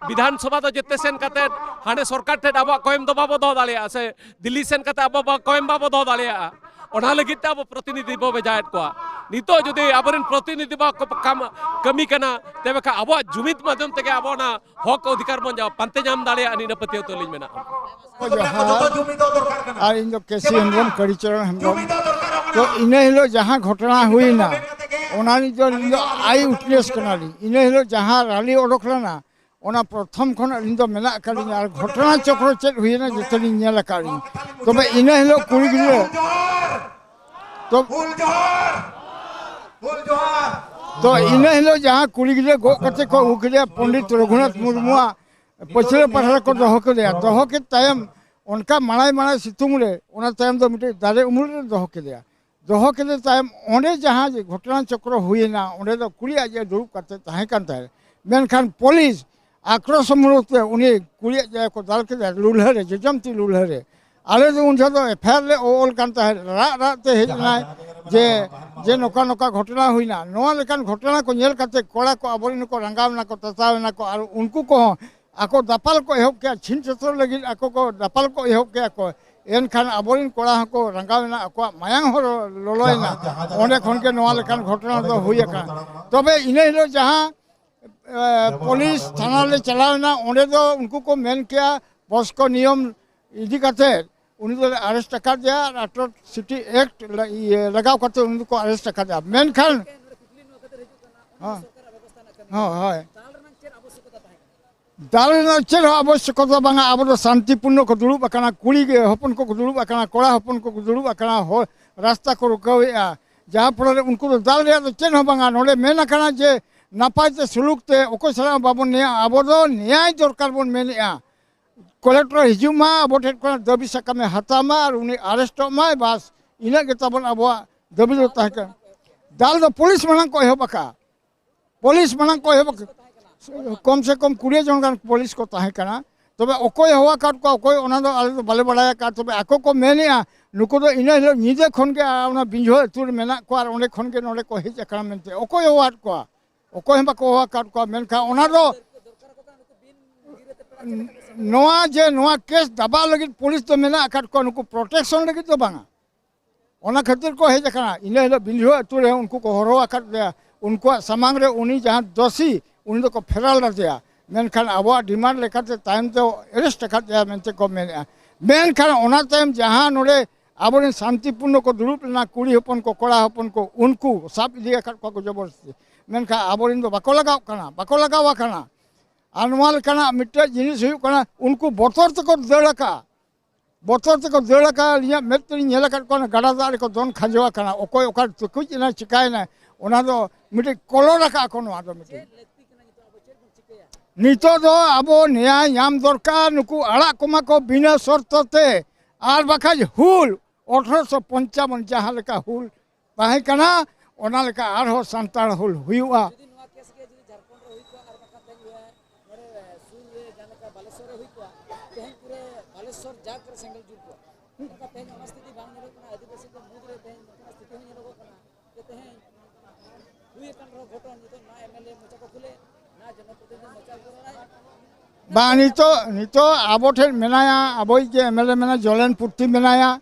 ᱵᱤᱫᱷᱟᱱ ᱥᱚᱵᱷᱟ ᱫᱚ ᱡᱮᱛᱮ ᱥᱮᱱ ᱠᱟᱛᱮᱫ ᱦᱟᱸᱰᱮ ᱥᱚᱨᱠᱟᱨ ᱴᱷᱮᱱ ᱟᱵᱚᱣᱟᱜ ᱠᱚᱭᱮᱢ ᱫᱚ ᱵᱟᱵᱚ ᱫᱚᱦᱚ ᱫᱟᱲᱮᱭᱟᱜᱼᱟ, ᱥᱮ ᱫᱤᱞᱞᱤ ᱥᱮᱱ ᱠᱟᱛᱮᱫ ᱟᱵᱚ ᱵᱟ-, ᱠᱚᱭᱮᱢ ᱵᱟᱵᱚ ᱫᱚᱦᱚ ᱫᱟᱲᱮᱭᱟᱜᱼᱟ᱾ ᱚᱱᱟ ᱞᱟᱹᱜᱤᱫ ᱛᱮ ᱟᱵᱚ ᱯᱨᱚᱛᱤᱱᱤᱫᱷᱤ ᱵᱚ ᱵᱷᱮᱡᱟᱭᱮᱫ ᱠᱚᱣᱟ᱾ ᱱᱤᱛᱚᱜ ᱡᱩᱫᱤ ᱟᱵᱚᱨᱮᱱ ᱯᱨᱚᱛᱤᱱᱤᱫᱷᱤ ᱵᱟᱠᱚ ᱠᱟᱢ-, ᱠᱟᱹᱢᱤ ᱠᱟᱱᱟ, ᱛᱚᱵᱮ ᱠᱷᱟᱱ ᱟᱵᱚᱣᱟᱜ ᱡᱩᱢᱤᱫ ᱢᱟᱫᱽᱫᱷᱚᱢ ᱛᱮᱜᱮ ᱟᱵᱚ ᱚᱱᱟ ᱦᱚᱠ ᱚᱫᱷᱤᱠᱟᱨ ᱵᱚᱱ ᱡᱟ-, ᱯᱟᱱᱛᱮ ᱧᱟᱢ ᱫᱟᱲᱮᱭᱟᱜᱼᱟ, ᱤᱱᱟᱹ ᱯᱟᱹᱛᱭᱟᱹᱣ ᱛᱟᱹᱞᱤᱧ ᱢᱮᱱᱟᱜᱼᱟ᱾ ᱡᱚᱦᱟᱨ᱾ ᱟᱨ ᱤᱧ ᱫᱚ ᱠᱮ ᱥᱤ ᱦᱮᱢᱵᱨᱚᱢ, ᱠᱟᱲᱤᱪᱚᱨᱚᱱ ᱦᱮᱢᱵᱨᱚᱢ᱾ ᱛᱚ, ᱤᱱᱟᱹ ᱦᱤᱞᱳᱜ ᱡᱟᱦᱟᱸ ᱜᱷᱚᱴᱚᱱᱟ ᱦᱩᱭᱱᱟ, ᱚᱱᱟ ᱨᱤᱱᱤᱡ ᱫᱚ ᱤᱧ ᱫᱚ eye witness ᱠᱟᱱᱟᱞᱤᱧ᱾ ᱤᱱᱟᱹ ᱦᱤᱞᱳᱜ ᱡᱟᱦᱟᱸ ᱨᱟᱞᱤ ᱚᱰᱚᱠ ᱞᱮᱱᱟ, ᱚᱱᱟ ᱯᱨᱚᱛᱷᱚᱢ ᱠᱷᱚᱱ ᱟᱹᱞᱤᱧ ᱫᱚ ᱢᱮᱱᱟᱜ ᱟᱠᱟᱫ ᱞᱤᱧᱟ᱾ ᱟᱨ ᱜᱷᱚᱴᱚᱱᱟ ᱪᱚᱠᱨᱚ ᱪᱮᱫ ᱦᱩᱭᱮᱱᱟ, ᱡᱚᱛᱚ ᱞᱤᱧ ᱧᱮᱞ ᱟᱠᱟᱫ ᱞᱤᱧ᱾ ᱛᱚᱵᱮ ᱤᱱᱟᱹ ᱦᱤᱞᱳᱜ ᱠᱩᱲᱤ ᱜᱤᱫᱽᱨᱟᱹ, ᱛᱚ, ᱛᱚ, ᱤᱱᱟᱹ ᱦᱤᱞᱳᱜ ᱡᱟᱦᱟᱸ ᱠᱩᱲᱤ ᱜᱤᱫᱽᱨᱟᱹ ᱜᱚᱜ ᱠᱟᱛᱮ ᱠᱚ ᱟᱹᱜᱩ ᱠᱮᱫᱮᱭᱟ, ᱯᱚᱱᱰᱤᱛ ᱨᱚᱜᱷᱩᱱᱟᱛᱷ ᱢᱩᱨᱢᱩᱣᱟᱜ ᱯᱟᱹᱪᱷᱞᱟᱹ ᱯᱟᱦᱴᱟ ᱨᱮᱠᱚ ᱫᱚᱦᱚ ᱠᱮᱫᱮᱭᱟ᱾ ᱫᱚᱦᱚ ᱠᱮᱫ ᱛᱟᱭᱚᱢ, ᱚᱱᱠᱟ ᱢᱟᱲᱟᱭ ᱢᱟᱲᱟᱭ ᱥᱤᱛᱩᱝ ᱨᱮ, ᱚᱱᱟ ᱛᱟᱭᱚᱢ ᱫᱚ ᱢᱤᱫᱴᱮᱡ ᱫᱟᱨᱮ ᱩᱢᱩᱞ ᱨᱮ ᱫᱚᱦᱚ ᱠᱮᱫᱮᱭᱟ᱾ ᱫᱚᱦᱚ ᱠᱮᱫᱮ ᱛᱟᱭᱚᱢ, ᱚᱸᱰᱮ ᱡᱟᱦᱟᱸ ᱡᱮ ᱜᱷᱚᱴᱚᱱᱟ ᱪᱚᱠᱨᱚ ᱦᱩᱭᱮᱱᱟ, ᱚᱸᱰᱮ ᱫᱚ ᱠᱩᱲᱤ ᱟᱡ ᱮ ᱫᱩᱲᱩᱵ ᱠᱟᱛᱮ ᱛᱟᱦᱮᱸ ᱠᱟᱱ ᱛᱟᱦᱮᱸᱫ᱾ ᱢᱮᱱᱠᱷᱟᱱ ᱯᱩᱞᱤᱥ ᱟᱠᱨᱳᱥ ᱢᱩᱲᱩᱠ ᱛᱮ ᱩᱱᱤ ᱠᱩᱲᱤᱭᱟᱜ ᱡᱟᱭᱜᱟ ᱠᱚ ᱫᱟᱞ ᱠᱮᱫᱟ, ᱞᱩᱞᱦᱟᱹ ᱨᱮ, ᱡᱚᱡᱚᱢᱛᱤ ᱞᱩᱞᱦᱟᱹ ᱨᱮ᱾ ᱟᱞᱮ ᱫᱚ ᱩᱱ ᱡᱚᱦᱚᱜ ᱫᱚ ᱮᱯᱷ ᱟᱭ ᱟᱨ ᱞᱮ ᱚᱞ ᱠᱟᱱ ᱛᱟᱦᱮᱸᱫ, ᱨᱟᱜ ᱨᱟᱜ ᱛᱮ ᱦᱮᱡ ᱮᱱᱟᱭ ᱡᱮ, ᱡᱮ ᱱᱚᱝᱠᱟ ᱱᱚᱝᱠᱟ ᱜᱷᱚᱴᱚᱱᱟ ᱦᱩᱭᱱᱟ᱾ ᱱᱚᱣᱟ ᱞᱮᱠᱟᱱ ᱜᱷᱚᱴᱚᱱᱟ ᱠᱚ ᱧᱮᱞ ᱠᱟᱛᱮ ᱠᱚᱲᱟ ᱠᱚ ᱟᱵᱚᱨᱮᱱ ᱠᱚ ᱨᱟᱸᱜᱟᱣ ᱮᱱᱟ ᱠᱚ, ᱛᱟᱛᱟᱣ ᱮᱱᱟ ᱠᱚ, ᱟᱨ ᱩᱱᱠᱩ ᱠᱚᱦᱚᱸ ᱟᱠᱚ ᱫᱟᱯᱟᱞ ᱠᱚ ᱮᱦᱚᱵ ᱠᱮᱜᱼᱟ, ᱪᱷᱤᱝ ᱪᱷᱚᱛᱚᱨ ᱞᱟᱹᱜᱤᱫ ᱟᱠᱚ ᱠᱚ ᱫᱟᱯᱟᱞ ᱠᱚ ᱮᱦᱚᱵ ᱠᱮᱜᱼᱟ ᱠᱚ᱾ ᱮᱱᱠᱷᱟᱱ ᱟᱵᱚᱨᱮᱱ ᱠᱚᱲᱟ ᱦᱚᱸᱠᱚ ᱨᱟᱸᱜᱟᱣ ᱮᱱᱟ, ᱟᱠᱚᱣᱟᱜ ᱢᱟᱭᱟᱝ ᱦᱚᱸ ᱞᱚᱞᱚᱭᱮᱱᱟ᱾ ᱚᱸᱰᱮ ᱠᱷᱚᱱ ᱜᱮ ᱱᱚᱣᱟ ᱞᱮᱠᱟᱱ ᱜᱷᱚᱴᱚᱱᱟ ᱫᱚ ᱦᱩᱭ ᱟᱠᱟᱱᱟ᱾ ᱛᱚᱵᱮ ᱤᱱᱟᱹ ᱦᱤᱞᱳᱜ ᱡᱟᱦᱟᱸ, ᱮ, ᱯᱩᱞᱤᱥ ᱛᱷᱟᱱᱟ ᱞᱮ ᱪᱟᱞᱟᱣ ᱮᱱᱟ, ᱚᱸᱰᱮ ᱫᱚ ᱩᱱᱠᱩ ᱠᱚ ᱢᱮᱱ ᱠᱮᱜᱼᱟ, ᱯᱚᱥᱠᱚ ᱱᱤᱭᱚᱢ ᱤᱫᱤ ᱠᱟᱛᱮ ᱩᱱᱤ ᱫᱚᱞᱮ ᱟᱨᱮᱥᱴ ᱟᱠᱟᱫᱮᱭᱟ, ᱟᱨ ᱟᱴᱨᱚᱥᱤᱴᱤ ᱮᱠᱴ ᱞᱟ-, ᱤᱭᱟᱹ, ᱞᱟᱜᱟᱣ ᱠᱟᱛᱮ ᱩᱱᱤ ᱫᱚᱠᱚ ᱟᱨᱮᱥᱴ ᱟᱠᱟᱫᱮᱭᱟ᱾ ᱢᱮᱱᱠᱷᱟᱱ, ᱦᱚᱸ, ᱦᱚᱸ, ᱦᱳᱭ᱾ ᱫᱟᱞ ᱨᱮᱱᱟᱜ ᱪᱮᱫ ᱦᱚᱸ ᱟᱵᱚᱥᱭᱚᱠᱚᱛᱟ ᱵᱟᱝᱟ᱾ ᱟᱵᱚ ᱫᱚ ᱥᱟᱱᱛᱤᱯᱩᱨᱱᱚ ᱠᱚ ᱫᱩᱲᱩᱵ ᱟᱠᱟᱱᱟ, ᱠᱩᱲᱤ ᱜᱮ ᱦᱚᱯᱚᱱ ᱠᱚᱠᱚ ᱫᱩᱲᱩᱵ ᱟᱠᱟᱱᱟ, ᱠᱚᱲᱟ ᱦᱚᱯᱚᱱ ᱠᱚᱠᱚ ᱫᱩᱲᱩᱵ ᱟᱠᱟᱱᱟ, ᱦᱚ-, ᱨᱟᱥᱛᱟ ᱠᱚ ᱨᱩᱠᱟᱹᱣᱮᱫᱼᱟ᱾ ᱡᱟᱦᱟᱸ ᱯᱷᱚᱞᱚ ᱨᱮ ᱩᱱᱠᱩ ᱫᱚ ᱫᱟᱞ ᱨᱮᱭᱟᱜ ᱫᱚ ᱪᱮᱫ ᱦᱚᱸ ᱵᱟᱝᱟ᱾ ᱱᱚᱰᱮ ᱢᱮᱱ ᱟᱠᱟᱱᱟ ᱡᱮ ᱱᱟᱯᱟᱭ ᱛᱮ ᱥᱩᱞᱩᱠ ᱛᱮ ᱚᱠᱚᱭ ᱥᱟᱞᱟᱜ ᱦᱚᱸ ᱵᱟᱵᱚᱱ ᱱᱮᱭᱟᱜᱼᱟ, ᱟᱵᱚ ᱫᱚ ᱱᱮᱭᱟᱭ ᱫᱚᱨᱠᱟᱨ ᱵᱚᱱ ᱢᱮᱱᱮᱫᱼᱟ᱾ ᱠᱚᱞᱮᱠᱴᱚᱨ ᱦᱤᱡᱩᱜ ᱢᱟ, ᱟᱵᱚ ᱴᱷᱮᱱ ᱠᱷᱚᱱᱟᱜ ᱫᱟᱹᱵᱤ ᱥᱟᱠᱟᱢᱮ ᱦᱟᱛᱟᱣ ᱢᱟ ᱟᱨ ᱩᱱᱤ ᱟᱨᱮᱥᱴᱚᱜ ᱢᱟᱭ, ᱵᱟᱥ, ᱤᱱᱟᱹᱜ ᱜᱮ ᱛᱟᱵᱚᱱ ᱟᱵᱚᱣᱟᱜ ᱫᱟᱹᱵᱤ ᱫᱚ ᱛᱟᱦᱮᱸ ᱠᱟᱱᱟ᱾ ᱫᱟᱞ ᱫᱚ ᱯᱩᱞᱤᱥ ᱢᱟᱲᱟᱝ ᱠᱚ ᱮᱦᱚᱵ ᱟᱠᱟᱫᱼᱟ᱾ ᱯᱩᱞᱤᱥ ᱢᱟᱲᱟᱝ ᱠᱚ ᱮᱦᱚᱵ ᱟᱠᱟᱫᱼᱟ᱾ ᱠᱚᱢ ᱥᱮ ᱠᱚᱢ ᱠᱩᱲᱤ ᱡᱚᱱ ᱜᱟᱱ ᱯᱩᱞᱤᱥ ᱠᱚ ᱛᱟᱦᱮᱸ ᱠᱟᱱᱟ᱾ ᱛᱚᱵᱮ ᱚᱠᱚᱭ ᱦᱚᱦᱚ ᱟᱠᱟᱫ ᱠᱚᱣᱟ, ᱚᱠᱚᱭ, ᱚᱱᱟ ᱫᱚ ᱟᱞᱮ ᱫᱚ ᱵᱟᱞᱮ ᱵᱟᱲᱟᱭ ᱟᱠᱟᱫᱼᱟ᱾ ᱛᱚᱵᱮ ᱟᱠᱚ ᱠᱚ ᱢᱮᱱᱮᱫᱼᱟ, ᱱᱩᱠᱩ ᱫᱚ ᱤᱱᱟᱹ ᱦᱤᱞᱳᱜ ᱧᱤᱫᱟᱹ ᱠᱷᱚᱱ ᱜᱮ ᱚᱱᱟ ᱵᱤᱸᱡᱷᱚ ᱟᱹᱛᱩ ᱨᱮ ᱢᱮᱱᱟᱜ ᱠᱚᱣᱟ ᱟᱨ ᱚᱸᱰᱮ ᱠᱷᱚᱱ ᱜᱮ ᱱᱚᱰᱮ ᱠᱚ ᱦᱮᱡ ᱟᱠᱟᱱᱟ ᱢᱮᱱᱛᱮ᱾ ᱚᱠᱚᱭ ᱦᱚᱦᱚᱣᱟᱫ ᱠᱚᱣᱟ? ᱚᱠᱚᱭ ᱦᱚᱸ ᱵᱟᱠᱚ ᱦᱚᱦᱚ ᱟᱠᱟᱫ ᱠᱚᱣᱟ᱾ ᱢᱮᱱᱠᱷᱟᱱ ᱚᱱᱟ ᱫᱚ ᱱᱚᱣᱟ ᱡᱮ ᱱᱚᱣᱟ ᱠᱮᱥ ᱫᱟᱵᱟᱣ ᱞᱟᱹᱜᱤᱫ ᱯᱩᱞᱤᱥ ᱫᱚ ᱢᱮᱱᱟᱜ ᱟᱠᱟᱫ ᱠᱚᱣᱟ, ᱱᱩᱠᱩ ᱯᱨᱚᱴᱮᱠᱥᱚᱱ ᱞᱟᱹᱜᱤᱫ ᱫᱚ ᱵᱟᱝᱟ᱾ ᱚᱱᱟ ᱠᱷᱟᱹᱛᱤᱨ ᱠᱚ ᱦᱮᱡ ᱟᱠᱟᱱᱟ᱾ ᱤᱱᱟᱹ ᱦᱤᱞᱳᱜ ᱵᱤᱞᱦᱤᱭᱟᱹ ᱟᱹᱛᱩ ᱨᱮ ᱩᱱᱠᱩ ᱠᱚ ᱦᱚᱨᱦᱚ ᱟᱠᱟᱫ ᱞᱮᱭᱟ, ᱩᱱᱠᱩᱣᱟᱜ ᱥᱟᱢᱟᱝ ᱨᱮ ᱩᱱᱤ ᱡᱟᱦᱟᱸ ᱫᱳᱥᱤ, ᱩᱱᱤ ᱫᱚᱠᱚ ᱯᱷᱮᱨᱟᱞ ᱟᱫᱮᱭᱟ᱾ ᱢᱮᱱᱠᱷᱟᱱ ᱟᱵᱚᱣᱟᱜ ᱰᱤᱢᱟᱱᱰ ᱞᱮᱠᱟᱛᱮ ᱛᱟᱭᱚᱢ ᱛᱮ ᱮᱨᱮᱥᱴ ᱟᱠᱟᱫᱮᱭᱟ ᱢᱮᱱᱛᱮ ᱠᱚ ᱢᱮᱱᱮᱫᱼᱟ᱾ ᱢᱮᱱᱠᱷᱟᱱ ᱚᱱᱟ ᱛᱟᱭᱚᱢ ᱡᱟᱦᱟᱸ ᱱᱚᱰᱮ ᱟᱵᱚᱨᱮᱱ ᱥᱟᱱᱛᱤᱯᱩᱨᱱᱚ ᱠᱚ ᱫᱩᱲᱩᱵ ᱞᱮᱱᱟ, ᱠᱩᱲᱤ ᱦᱚᱯᱚᱱ ᱠᱚ, ᱠᱚᱲᱟ ᱦᱚᱯᱚᱱ ᱠᱚ, ᱩᱱᱠᱩ ᱥᱟᱵ ᱤᱫᱤ ᱟᱠᱟᱫ ᱠᱚᱣᱟ ᱠᱚ ᱡᱚᱵᱚᱨᱫᱚᱥᱛᱤ᱾ ᱢᱮᱱᱠᱷᱟᱱ ᱟᱵᱚᱨᱮᱱ ᱫᱚ ᱵᱟᱠᱚ ᱞᱟᱜᱟᱣ ᱠᱟᱱᱟ, ᱵᱟᱠᱚ ᱞᱟᱜᱟᱣ ᱟᱠᱟᱱᱟ᱾ ᱟᱨ ᱱᱚᱣᱟ ᱞᱮᱠᱟᱱᱟᱜ ᱢᱤᱫᱴᱮᱡ ᱡᱤᱱᱤᱥ ᱦᱩᱭᱩᱜ ᱠᱟᱱᱟ, ᱩᱱᱠᱩ ᱵᱚᱛᱚᱨ ᱛᱮᱠᱚ ᱫᱟᱹᱲ ᱟᱠᱟᱫᱼᱟ᱾ ᱵᱚᱛᱚᱨ ᱛᱮᱠᱚ ᱫᱟᱹᱲ ᱟᱠᱟᱫᱼᱟ᱾ ᱟᱹᱞᱤᱧᱟᱜ ᱢᱮᱫ ᱛᱮᱞᱤᱧ ᱧᱮᱞ ᱟᱠᱟᱫ ᱠᱚᱣᱟ, ᱚᱱᱟ ᱜᱟᱰᱟ ᱫᱟᱜ ᱨᱮᱠᱚ ᱫᱚᱱ ᱠᱷᱟᱸᱡᱚ ᱟᱠᱟᱱᱟ᱾ ᱚᱠᱚᱭ ᱚᱠᱟ ᱴᱩᱠᱩᱡ ᱮᱱᱟ, ᱪᱤᱠᱟᱭᱮᱱᱟ, ᱚᱱᱟ ᱫᱚ ᱢᱤᱫᱴᱤᱡ ᱠᱚᱞᱚᱨ ᱟᱠᱟᱫ ᱠᱚ᱾ ᱱᱚᱣᱟ ᱫᱚ ᱢᱤᱫᱴᱤᱡ ᱱᱤᱛᱚᱜ ᱫᱚ ᱟᱵᱚ ᱱᱮᱭᱟᱭ ᱧᱟᱢ ᱫᱚᱨᱠᱟᱨ, ᱱᱩᱠᱩ ᱟᱲᱟᱜ ᱠᱚᱢᱟ ᱠᱚ ᱵᱤᱱᱟᱹ ᱥᱚᱨᱛᱚ ᱛᱮ, ᱟᱨ ᱵᱟᱠᱷᱟᱡ ᱦᱩᱞ ᱟᱴᱷᱨᱚᱥᱚ ᱯᱚᱧᱪᱟᱵᱚᱱ ᱡᱟᱦᱟᱸ ᱞᱮᱠᱟ ᱦᱩᱞ ᱛᱟᱦᱮᱸ ᱠᱟᱱᱟ, ᱚᱱᱟ ᱞᱮᱠᱟ ᱟᱨᱦᱚᱸ ᱥᱟᱱᱛᱟᱲ ᱦᱩᱞ ᱦᱩᱭᱩᱜᱼᱟ᱾ ᱡᱩᱫᱤ ᱱᱚᱣᱟ ᱠᱮᱥ ᱜᱮ ᱡᱩᱫᱤ ᱡᱷᱟᱲᱠᱷᱚᱸᱰ ᱨᱮ ᱦᱩᱭ ᱠᱚᱜᱼᱟ, ᱟᱨ ᱵᱟᱠᱷᱟᱱ ᱛᱮᱦᱮᱧ ᱱᱚᱰᱮ ᱥᱩᱨ ᱨᱮ ᱡᱟᱦᱟᱸ ᱞᱮᱠᱟ ᱵᱟᱞᱮᱥᱚᱨ ᱨᱮ ᱦᱩᱭ ᱠᱚᱜᱼᱟ, ᱛᱮᱦᱮᱧ ᱯᱩᱨᱟᱹ ᱵᱟᱞᱮᱥᱚᱨ ᱡᱟᱠ ᱨᱮ ᱥᱮᱸᱜᱮᱞ ᱡᱩᱞ ᱠᱚᱜᱼᱟ᱾ ᱢᱮᱱᱠᱷᱟᱱ ᱛᱮᱦᱮᱧ ᱚᱱᱟ ᱥᱛᱷᱤᱛᱤ ᱵᱟᱝ ᱧᱮᱞᱚᱜ ᱠᱟᱱᱟ᱾ ᱟᱹᱫᱤᱵᱟᱹᱥᱤ ᱠᱚ ᱢᱩᱫᱽᱨᱮ ᱛᱮᱦᱮᱧ ᱱᱚᱝᱠᱟᱱᱟᱜ ᱥᱛᱷᱤᱛᱤ ᱦᱚᱸ ᱧᱮᱞᱚᱜᱚᱜ ᱠᱟᱱᱟ᱾ ᱵᱟᱝ, ᱱᱤᱛᱚᱜ, ᱱᱤᱛᱚᱜ ᱟᱵᱚ ᱱᱮᱭᱟᱭ ᱧᱟᱢ ᱫᱚᱨᱠᱟᱨ, ᱱᱩᱠᱩ ᱟᱲᱟᱜ ᱠᱚᱢᱟ ᱠᱚ ᱵᱤᱱᱟᱹ ᱥᱚᱨᱛᱚ ᱛᱮ, ᱟᱨ ᱵᱟᱠᱷᱟᱡ ᱦᱩᱞ ᱟᱴᱷᱨᱚᱥᱚ ᱯᱚᱧᱪᱟᱵᱚᱱ ᱡᱟᱦᱟᱸ ᱞᱮᱠᱟ ᱦᱩᱞ ᱞᱮᱱᱟ, ᱚᱱᱟ ᱠᱚ ᱵᱤᱱᱟᱹ ᱥᱚᱨᱛᱚ ᱛᱮ ᱦᱩᱭ ᱠᱚᱜᱼᱟ᱾ ᱱᱚᱣᱟ ᱠᱮᱥ ᱜᱮ ᱡᱩᱫᱤ ᱡᱷᱟᱲᱠᱷᱚᱸᱰ ᱨᱮ ᱦᱩᱭ ᱠᱚᱜᱼᱟ, ᱛᱮᱦᱮᱧ ᱯᱩᱨᱟᱹ ᱵᱟᱞᱮᱥᱚᱨ ᱡᱟᱠ ᱨᱮ ᱥᱮᱸᱜᱮᱞ ᱡᱩᱞ ᱠᱚᱜᱼᱟ᱾ ᱱᱤᱛᱚᱜ, ᱱᱤᱛᱚᱜ ᱟᱵᱚ ᱴᱷᱮᱱ ᱢᱮᱱᱟᱭᱟ, ᱟᱵᱚᱭᱤᱡ ᱜᱮ ᱮᱢ ᱮᱞ ᱮ ᱢᱮᱱᱟᱭᱟ, ᱡᱚᱞᱮᱱ ᱯᱩᱨᱛᱤ ᱢᱮᱱᱟᱭᱟ,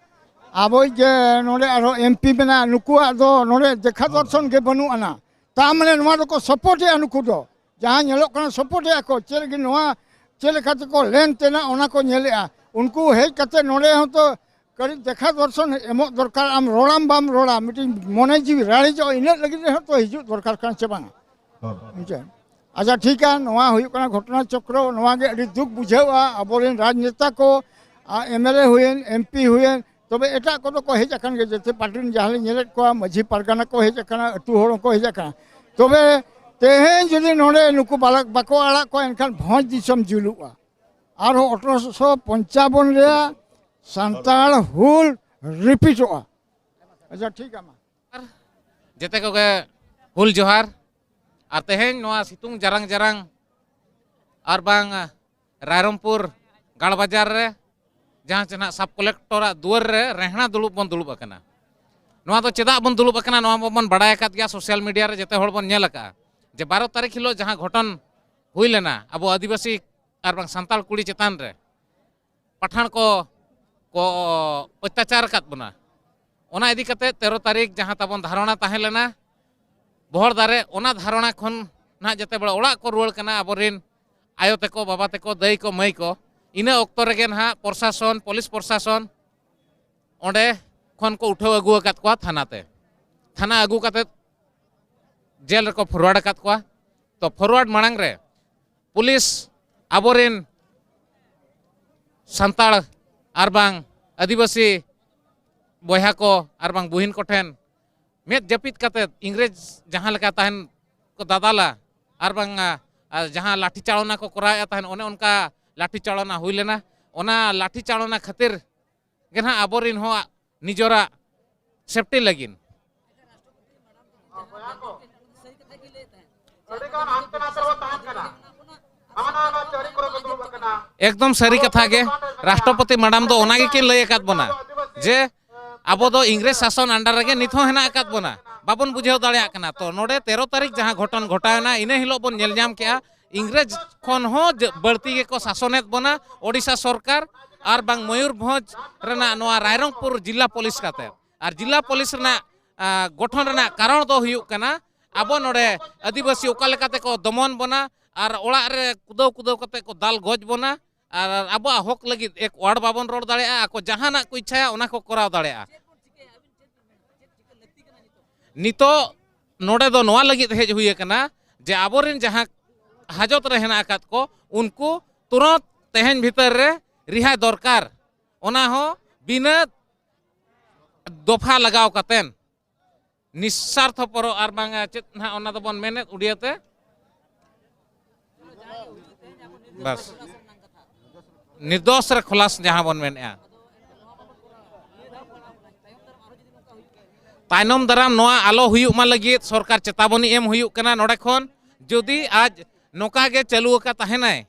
ᱟᱵᱚᱭᱤᱡ ᱜᱮ ᱱᱚᱰᱮ ᱟᱨᱦᱚᱸ ᱮᱢ ᱯᱤ ᱢᱮᱱᱟᱭᱟ, ᱱᱩᱠᱩᱣᱟᱜ ᱫᱚ ᱱᱚᱰᱮ ᱫᱮᱠᱷᱟ ᱫᱚᱨᱥᱚᱱ ᱜᱮ ᱵᱟᱹᱱᱩᱜ ᱟᱱᱟ᱾ ᱛᱟ ᱢᱟᱱᱮ ᱱᱚᱣᱟ ᱫᱚᱠᱚ ᱥᱟᱯᱳᱨᱴᱮᱜᱼᱟ ᱱᱩᱠᱩ ᱫᱚ᱾ ᱡᱟᱦᱟᱸ ᱧᱮᱞᱚᱜ ᱠᱟᱱᱟ, ᱥᱟᱯᱳᱨᱴᱮᱜᱼᱟ ᱠᱚ᱾ ᱪᱮᱫ ᱞᱟᱹᱜᱤᱫ ᱱᱚᱣᱟ, ᱪᱮᱫ ᱞᱮᱠᱟ ᱛᱮᱠᱚ ᱞᱮᱱ ᱛᱮᱱᱟ, ᱚᱱᱟ ᱠᱚ ᱧᱮᱞᱮᱜᱼᱟ᱾ ᱩᱱᱠᱩ ᱦᱮᱡ ᱠᱟᱛᱮ ᱱᱚᱰᱮ ᱦᱚᱸᱛᱚ ᱠᱟᱹᱴᱤᱡ ᱫᱮᱠᱷᱟ ᱫᱚᱨᱥᱚᱱ ᱮᱢᱚᱜ ᱫᱚᱨᱠᱟᱨ᱾ ᱟᱢ ᱨᱚᱲᱟᱢ ᱵᱟᱢ ᱨᱚᱲᱟ, ᱢᱤᱫᱴᱤᱡ ᱢᱚᱱᱮ ᱡᱤᱣᱤ ᱨᱟᱲᱮᱡᱚᱜᱼᱟ, ᱤᱱᱟᱹᱜ ᱞᱟᱹᱜᱤᱫ ᱨᱮᱦᱚᱸ ᱛᱚ ᱦᱤᱡᱩᱜ ᱫᱚᱨᱠᱟᱨ ᱠᱟᱱᱟ ᱥᱮ ᱵᱟᱝᱟ? ᱦᱳᱭ᱾ ᱵᱩᱡᱷᱟᱹᱣ? ᱟᱪᱪᱷᱟ, ᱴᱷᱤᱠᱟ, ᱱᱚᱣᱟ ᱦᱩᱭᱩᱜ ᱠᱟᱱᱟ ᱜᱷᱚᱴᱚᱱᱟ ᱪᱚᱠᱨᱚ, ᱱᱚᱣᱟ ᱜᱮ ᱟᱹᱰᱤ ᱫᱩᱠ ᱵᱩᱡᱷᱟᱹᱜᱼᱟ᱾ ᱟᱵᱚᱨᱮᱱ ᱨᱟᱡᱽᱱᱮᱛᱟ ᱠᱚ, ᱟᱨ ᱮᱢ ᱮᱞ ᱮ ᱦᱩᱭᱮᱱ, ᱮᱢ ᱯᱤ ᱦᱩᱭᱮᱱ, ᱛᱚᱵᱮ ᱮᱴᱟᱜ ᱠᱚᱫᱚ ᱠᱚ ᱦᱮᱡ ᱟᱠᱟᱱ ᱜᱮᱭᱟ, ᱡᱮᱛᱮ ᱯᱟᱨᱴᱤ ᱨᱮᱱ ᱡᱟᱦᱟᱸ ᱞᱤᱧ ᱧᱮᱞᱮᱫ ᱠᱚᱣᱟ, ᱢᱟᱹᱡᱷᱤ ᱯᱟᱨᱜᱟᱱᱟ ᱠᱚ ᱦᱮᱡ ᱟᱠᱟᱱᱟ, ᱟᱹᱛᱩ ᱦᱚᱲ ᱦᱚᱸᱠᱚ ᱦᱮᱡ ᱟᱠᱟᱱᱟ᱾ ᱛᱚᱵᱮ ᱛᱮᱦᱮᱧ ᱡᱩᱫᱤ ᱱᱚᱰᱮ ᱱᱩᱠᱩ ᱵᱟᱞᱟ-, ᱵᱟᱠᱚ ᱟᱲᱟᱜ ᱠᱚᱣᱟ, ᱮᱱᱠᱷᱟᱱ ᱵᱷᱚᱸᱡᱽ ᱫᱤᱥᱚᱢ ᱡᱩᱞᱩᱜᱼᱟ᱾ ᱟᱨᱦᱚᱸ ᱟᱴᱷᱨᱚᱥᱚ ᱯᱚᱧᱪᱟᱵᱚᱱ ᱨᱮᱭᱟᱜ ᱥᱟᱱᱛᱟᱲ ᱦᱩᱞ ᱨᱤᱯᱤᱴᱚᱜᱼᱟ᱾ ᱟᱪᱪᱷᱟ, ᱴᱷᱤᱠ ᱜᱮᱭᱟ, ᱢᱟ᱾ ᱡᱮᱛᱮ ᱠᱚᱜᱮ ᱦᱩᱞ ᱡᱚᱦᱟᱨ᱾ ᱟᱨ ᱛᱮᱦᱮᱧ ᱱᱚᱣᱟ ᱥᱤᱛᱩᱝ ᱡᱟᱨᱟᱝ ᱡᱟᱨᱟᱝ ᱟᱨ ᱵᱟᱝ ᱨᱟᱭᱨᱚᱝᱯᱩᱨ ᱜᱟᱲ ᱵᱟᱡᱟᱨ ᱨᱮ ᱡᱟᱦᱟᱸ ᱪᱮ ᱱᱟᱦᱟᱜ ᱥᱟᱵ ᱠᱚᱞᱮᱠᱴᱚᱨᱟᱜ ᱫᱩᱣᱟᱹᱨ ᱨᱮ ᱨᱮᱦᱲᱟ ᱫᱩᱲᱩᱵ ᱵᱚᱱ ᱫᱩᱲᱩᱵ ᱟᱠᱟᱱᱟ᱾ ᱱᱚᱣᱟ ᱫᱚ ᱪᱮᱫᱟᱜ ᱵᱚᱱ ᱫᱩᱲᱩᱵ ᱟᱠᱟᱱᱟ, ᱱᱚᱣᱟ ᱢᱟᱵᱚᱱ ᱵᱟᱲᱟᱭ ᱟᱠᱟᱫ ᱜᱮᱭᱟ, ᱥᱳᱥᱟᱞ ᱢᱤᱰᱤᱭᱟ ᱨᱮ ᱡᱮᱛᱮ ᱦᱚᱲ ᱵᱚᱱ ᱧᱮᱞ ᱟᱠᱟᱫᱼᱟ, ᱡᱮ ᱵᱟᱨᱚ ᱛᱟᱹᱨᱤᱠᱷ ᱦᱤᱞᱳᱜ ᱡᱟᱦᱟᱸ ᱜᱷᱚᱴᱚᱱ ᱦᱩᱭ ᱞᱮᱱᱟ ᱟᱵᱚ ᱟᱹᱫᱤᱵᱟᱹᱥᱤ ᱟᱨ ᱵᱟᱝ ᱥᱟᱱᱛᱟᱲ ᱠᱩᱲᱤ ᱪᱮᱛᱟᱱ ᱨᱮ, ᱯᱟᱴᱷᱟᱱ ᱠᱚ ᱠᱚ ᱚᱛᱛᱟᱪᱟᱨ ᱟᱠᱟᱫ ᱵᱚᱱᱟ, ᱚᱱᱟ ᱤᱫᱤ ᱠᱟᱛᱮ ᱛᱮᱨᱚ ᱛᱟᱹᱨᱤᱠᱷ ᱡᱟᱦᱟᱸ ᱛᱟᱵᱚᱱ ᱫᱷᱟᱨᱚᱱᱟ ᱛᱟᱦᱮᱸ ᱞᱮᱱᱟ ᱵᱚᱦᱚᱲᱫᱟ ᱨᱮ, ᱚᱱᱟ ᱫᱷᱟᱨᱚᱱᱟ ᱠᱷᱚᱱ ᱱᱟᱦᱟᱜ ᱡᱟᱛᱮ ᱵᱚᱞᱮ ᱚᱲᱟᱜ ᱠᱚ ᱨᱩᱣᱟᱹᱲ ᱠᱟᱱᱟ ᱟᱵᱚᱨᱮᱱ ᱟᱭᱳ ᱛᱟᱠᱚ, ᱵᱟᱵᱟ ᱛᱟᱠᱚ, ᱫᱟᱹᱭ ᱠᱚ, ᱢᱟᱹᱭ ᱠᱚ, ᱤᱱᱟᱹ ᱚᱠᱛᱚ ᱨᱮᱜᱮ ᱱᱟᱦᱟᱜ ᱯᱨᱚᱥᱟᱥᱚᱱ, ᱯᱩᱞᱤᱥ ᱯᱨᱚᱥᱟᱥᱚᱱ ᱚᱸᱰᱮ ᱠᱷᱚᱱ ᱠᱚ ᱩᱴᱷᱟᱹᱣ ᱟᱹᱜᱩ ᱟᱠᱟᱫ ᱠᱚᱣᱟ ᱛᱷᱟᱱᱟ ᱛᱮ᱾ ᱛᱷᱟᱱᱟ ᱟᱹᱜᱩ ᱠᱟᱛᱮ ᱡᱮᱞ ᱨᱮᱠᱚ ᱯᱷᱚᱨᱣᱟᱨᱰ ᱟᱠᱟᱫ ᱠᱚᱣᱟ᱾ ᱛᱚ ᱯᱷᱚᱨᱣᱟᱨᱰ ᱢᱟᱲᱟᱝ ᱨᱮ ᱯᱩᱞᱤᱥ ᱟᱵᱚᱨᱮᱱ ᱥᱟᱱᱛᱟᱲ ᱟᱨ ᱵᱟᱝ ᱟᱹᱫᱤᱵᱟᱹᱥᱤ ᱵᱚᱭᱦᱟ ᱠᱚ ᱟᱨ ᱵᱟᱝ ᱵᱩᱦᱤᱱ ᱠᱚᱴᱷᱮᱱ ᱢᱮᱫ ᱡᱟᱹᱯᱤᱫ ᱠᱟᱛᱮᱫ ᱤᱝᱨᱮᱡᱽ ᱡᱟᱦᱟᱸ ᱞᱮᱠᱟ ᱛᱟᱦᱮᱱ ᱠᱚ ᱫᱟᱫᱟᱞᱟ ᱟᱨ ᱵᱟᱝ, ᱟ, ᱟ, ᱡᱟᱦᱟᱸ ᱞᱟᱴᱷᱤ ᱪᱟᱲᱚᱱᱟ ᱠᱚ ᱠᱚᱨᱟᱣᱮᱫᱼᱟ ᱛᱟᱦᱮᱱ, ᱚᱱᱮ ᱚᱱᱠᱟ ᱞᱟᱴᱷᱤ ᱪᱟᱲᱚᱱᱟ ᱦᱩᱭ ᱞᱮᱱᱟ᱾ ᱚᱱᱟ ᱞᱟᱴᱷᱤ ᱪᱟᱲᱚᱱᱟ ᱠᱷᱟᱹᱛᱤᱨ ᱜᱮ ᱱᱟᱦᱟᱜ ᱟᱵᱚᱨᱮᱱ ᱦᱚᱸ ᱱᱤᱡᱚᱨᱟᱜ ᱥᱮᱯᱴᱤ ᱞᱟᱹᱜᱤᱫ᱾ ᱮᱠᱫᱚᱢ ᱥᱟᱹᱨᱤ ᱠᱟᱛᱷᱟ ᱜᱮ, ᱨᱟᱥᱴᱨᱚᱯᱚᱛᱤ ᱢᱮᱰᱟᱢ ᱫᱚ ᱚᱱᱟ ᱜᱮᱠᱤᱱ ᱞᱟᱹᱭ ᱟᱠᱟᱫ ᱵᱚᱱᱟ ᱡᱮ ᱟᱵᱚ ᱫᱚ ᱤᱝᱨᱮᱡᱽ ᱥᱟᱥᱚᱱ under ᱨᱮᱜᱮ ᱱᱤᱛ ᱦᱚᱸ ᱦᱮᱱᱟᱜ ᱟᱠᱟᱫ ᱵᱚᱱᱟ, ᱵᱟᱵᱚᱱ ᱵᱩᱡᱷᱟᱹᱣ ᱫᱟᱲᱮᱭᱟᱜ ᱠᱟᱱᱟ᱾ ᱛᱚ ᱱᱚᱰᱮ ᱛᱮᱨᱚ ᱛᱟᱹᱨᱤᱠᱷ ᱡᱟᱦᱟᱸ ᱜᱷᱚᱴᱚᱱ ᱜᱷᱚᱴᱟᱣᱮᱱᱟ, ᱤᱱᱟᱹ ᱦᱤᱞᱳᱜ ᱵᱚᱱ ᱧᱮᱞ ᱧᱟᱢ ᱠᱮᱜᱼᱟ ᱤᱝᱨᱮᱡᱽ ᱠᱷᱚᱱ ᱦᱚᱸ ᱡᱟᱹ-, ᱵᱟᱹᱲᱛᱤ ᱜᱮᱠᱚ ᱥᱟᱥᱚᱱᱮᱫ ᱵᱚᱱᱟ ᱳᱰᱤᱥᱟ ᱥᱚᱨᱠᱟᱨ ᱟᱨ ᱵᱟᱝ ᱢᱚᱭᱩᱨᱵᱷᱚᱸᱡᱽ ᱨᱮᱱᱟᱜ ᱱᱚᱣᱟ ᱨᱟᱭᱨᱚᱝᱯᱩᱨ ᱡᱤᱞᱟ ᱯᱩᱞᱤᱥ ᱠᱟᱛᱮ᱾ ᱟᱨ ᱡᱤᱞᱟ ᱯᱩᱞᱤᱥ ᱨᱮᱱᱟᱜ, ᱟ, ᱜᱚᱴᱷᱚᱱ ᱨᱮᱱᱟᱜ ᱠᱟᱨᱚᱱ ᱫᱚ ᱦᱩᱭᱩᱜ ᱠᱟᱱᱟ ᱟᱵᱚ ᱱᱚᱰᱮ ᱟᱹᱫᱤᱵᱟᱹᱥᱤ ᱚᱠᱟ ᱞᱮᱠᱟ ᱛᱮᱠᱚ ᱫᱚᱢᱚᱱ ᱵᱚᱱᱟ ᱟᱨ ᱚᱲᱟᱜ ᱨᱮ ᱠᱩᱫᱟᱹᱣ ᱠᱩᱫᱟᱹᱣ ᱠᱟᱛᱮ ᱠᱚ ᱫᱟᱞ ᱜᱚᱡ ᱵᱚᱱᱟ ᱟᱨ ᱟᱵᱚᱣᱟᱜ ᱦᱚᱠ ᱞᱟᱹᱜᱤᱫ ᱮᱠ word ᱵᱟᱵᱚᱱ ᱨᱚᱲ ᱫᱟᱲᱮᱭᱟᱜᱼᱟ᱾ ᱟᱠᱚ ᱡᱟᱦᱟᱱᱟᱜ ᱠᱚ ᱤᱪᱪᱷᱟᱭᱟ ᱚᱱᱟ ᱠᱚ ᱠᱚᱨᱟᱣ ᱫᱟᱲᱮᱭᱟᱜᱼᱟ᱾ ᱱᱤᱛᱚᱜ ᱱᱚᱰᱮ ᱫᱚ ᱱᱚᱣᱟ ᱞᱟᱹᱜᱤᱫ ᱦᱮᱡ ᱦᱩᱭ ᱟᱠᱟᱱᱟ ᱡᱮ ᱟᱵᱚᱨᱮᱱ ᱡᱟᱦᱟᱸ ᱦᱟᱡᱚᱛ ᱨᱮ ᱦᱮᱱᱟᱜ ᱟᱠᱟᱫ ᱠᱚ ᱩᱱᱠᱩ ᱛᱩᱨᱟᱹᱛ ᱛᱮᱦᱮᱧ ᱵᱷᱤᱛᱟᱹᱨ ᱨᱮ ᱨᱤᱦᱟᱹᱭ ᱫᱚᱨᱠᱟᱨ, ᱚᱱᱟ ᱦᱚᱸ ᱵᱤᱱᱟᱹ ᱫᱚᱯᱷᱟ ᱞᱟᱜᱟᱣ ᱠᱟᱛᱮᱱ᱾ ᱱᱤᱥᱥᱟᱨᱛᱷᱚᱯᱚᱨᱚ ᱟᱨ ᱵᱟᱝ ᱪᱮᱫ ᱱᱟᱦᱟᱜ ᱚᱱᱟ ᱫᱚᱵᱚᱱ ᱢᱮᱱᱮᱫ ᱩᱰᱤᱭᱟᱹ ᱛᱮ, ᱵᱟᱥ, ᱱᱤᱨᱫᱳᱥ ᱨᱮ ᱠᱷᱚᱞᱟᱥ ᱡᱟᱦᱟᱸ ᱵᱚᱱ ᱢᱮᱱᱮᱫᱼᱟ᱾ ᱛᱟᱭᱱᱚᱢ ᱫᱟᱨᱟᱢ ᱱᱚᱣᱟ ᱟᱞᱚ ᱦᱩᱭᱩᱜ ᱢᱟ ᱞᱟᱹᱜᱤᱫ ᱥᱚᱨᱠᱟᱨ ᱪᱮᱛᱟᱵᱚᱱᱤ ᱮᱢ ᱦᱩᱭᱩᱜ ᱠᱟᱱᱟ᱾ ᱱᱚᱰᱮ ᱠᱷᱚᱱ ᱡᱩᱫᱤ ᱟᱡ ᱱᱚᱝᱠᱟ ᱜᱮ ᱪᱟᱹᱞᱩ ᱟᱠᱟ ᱛᱟᱦᱮᱱᱟᱭ,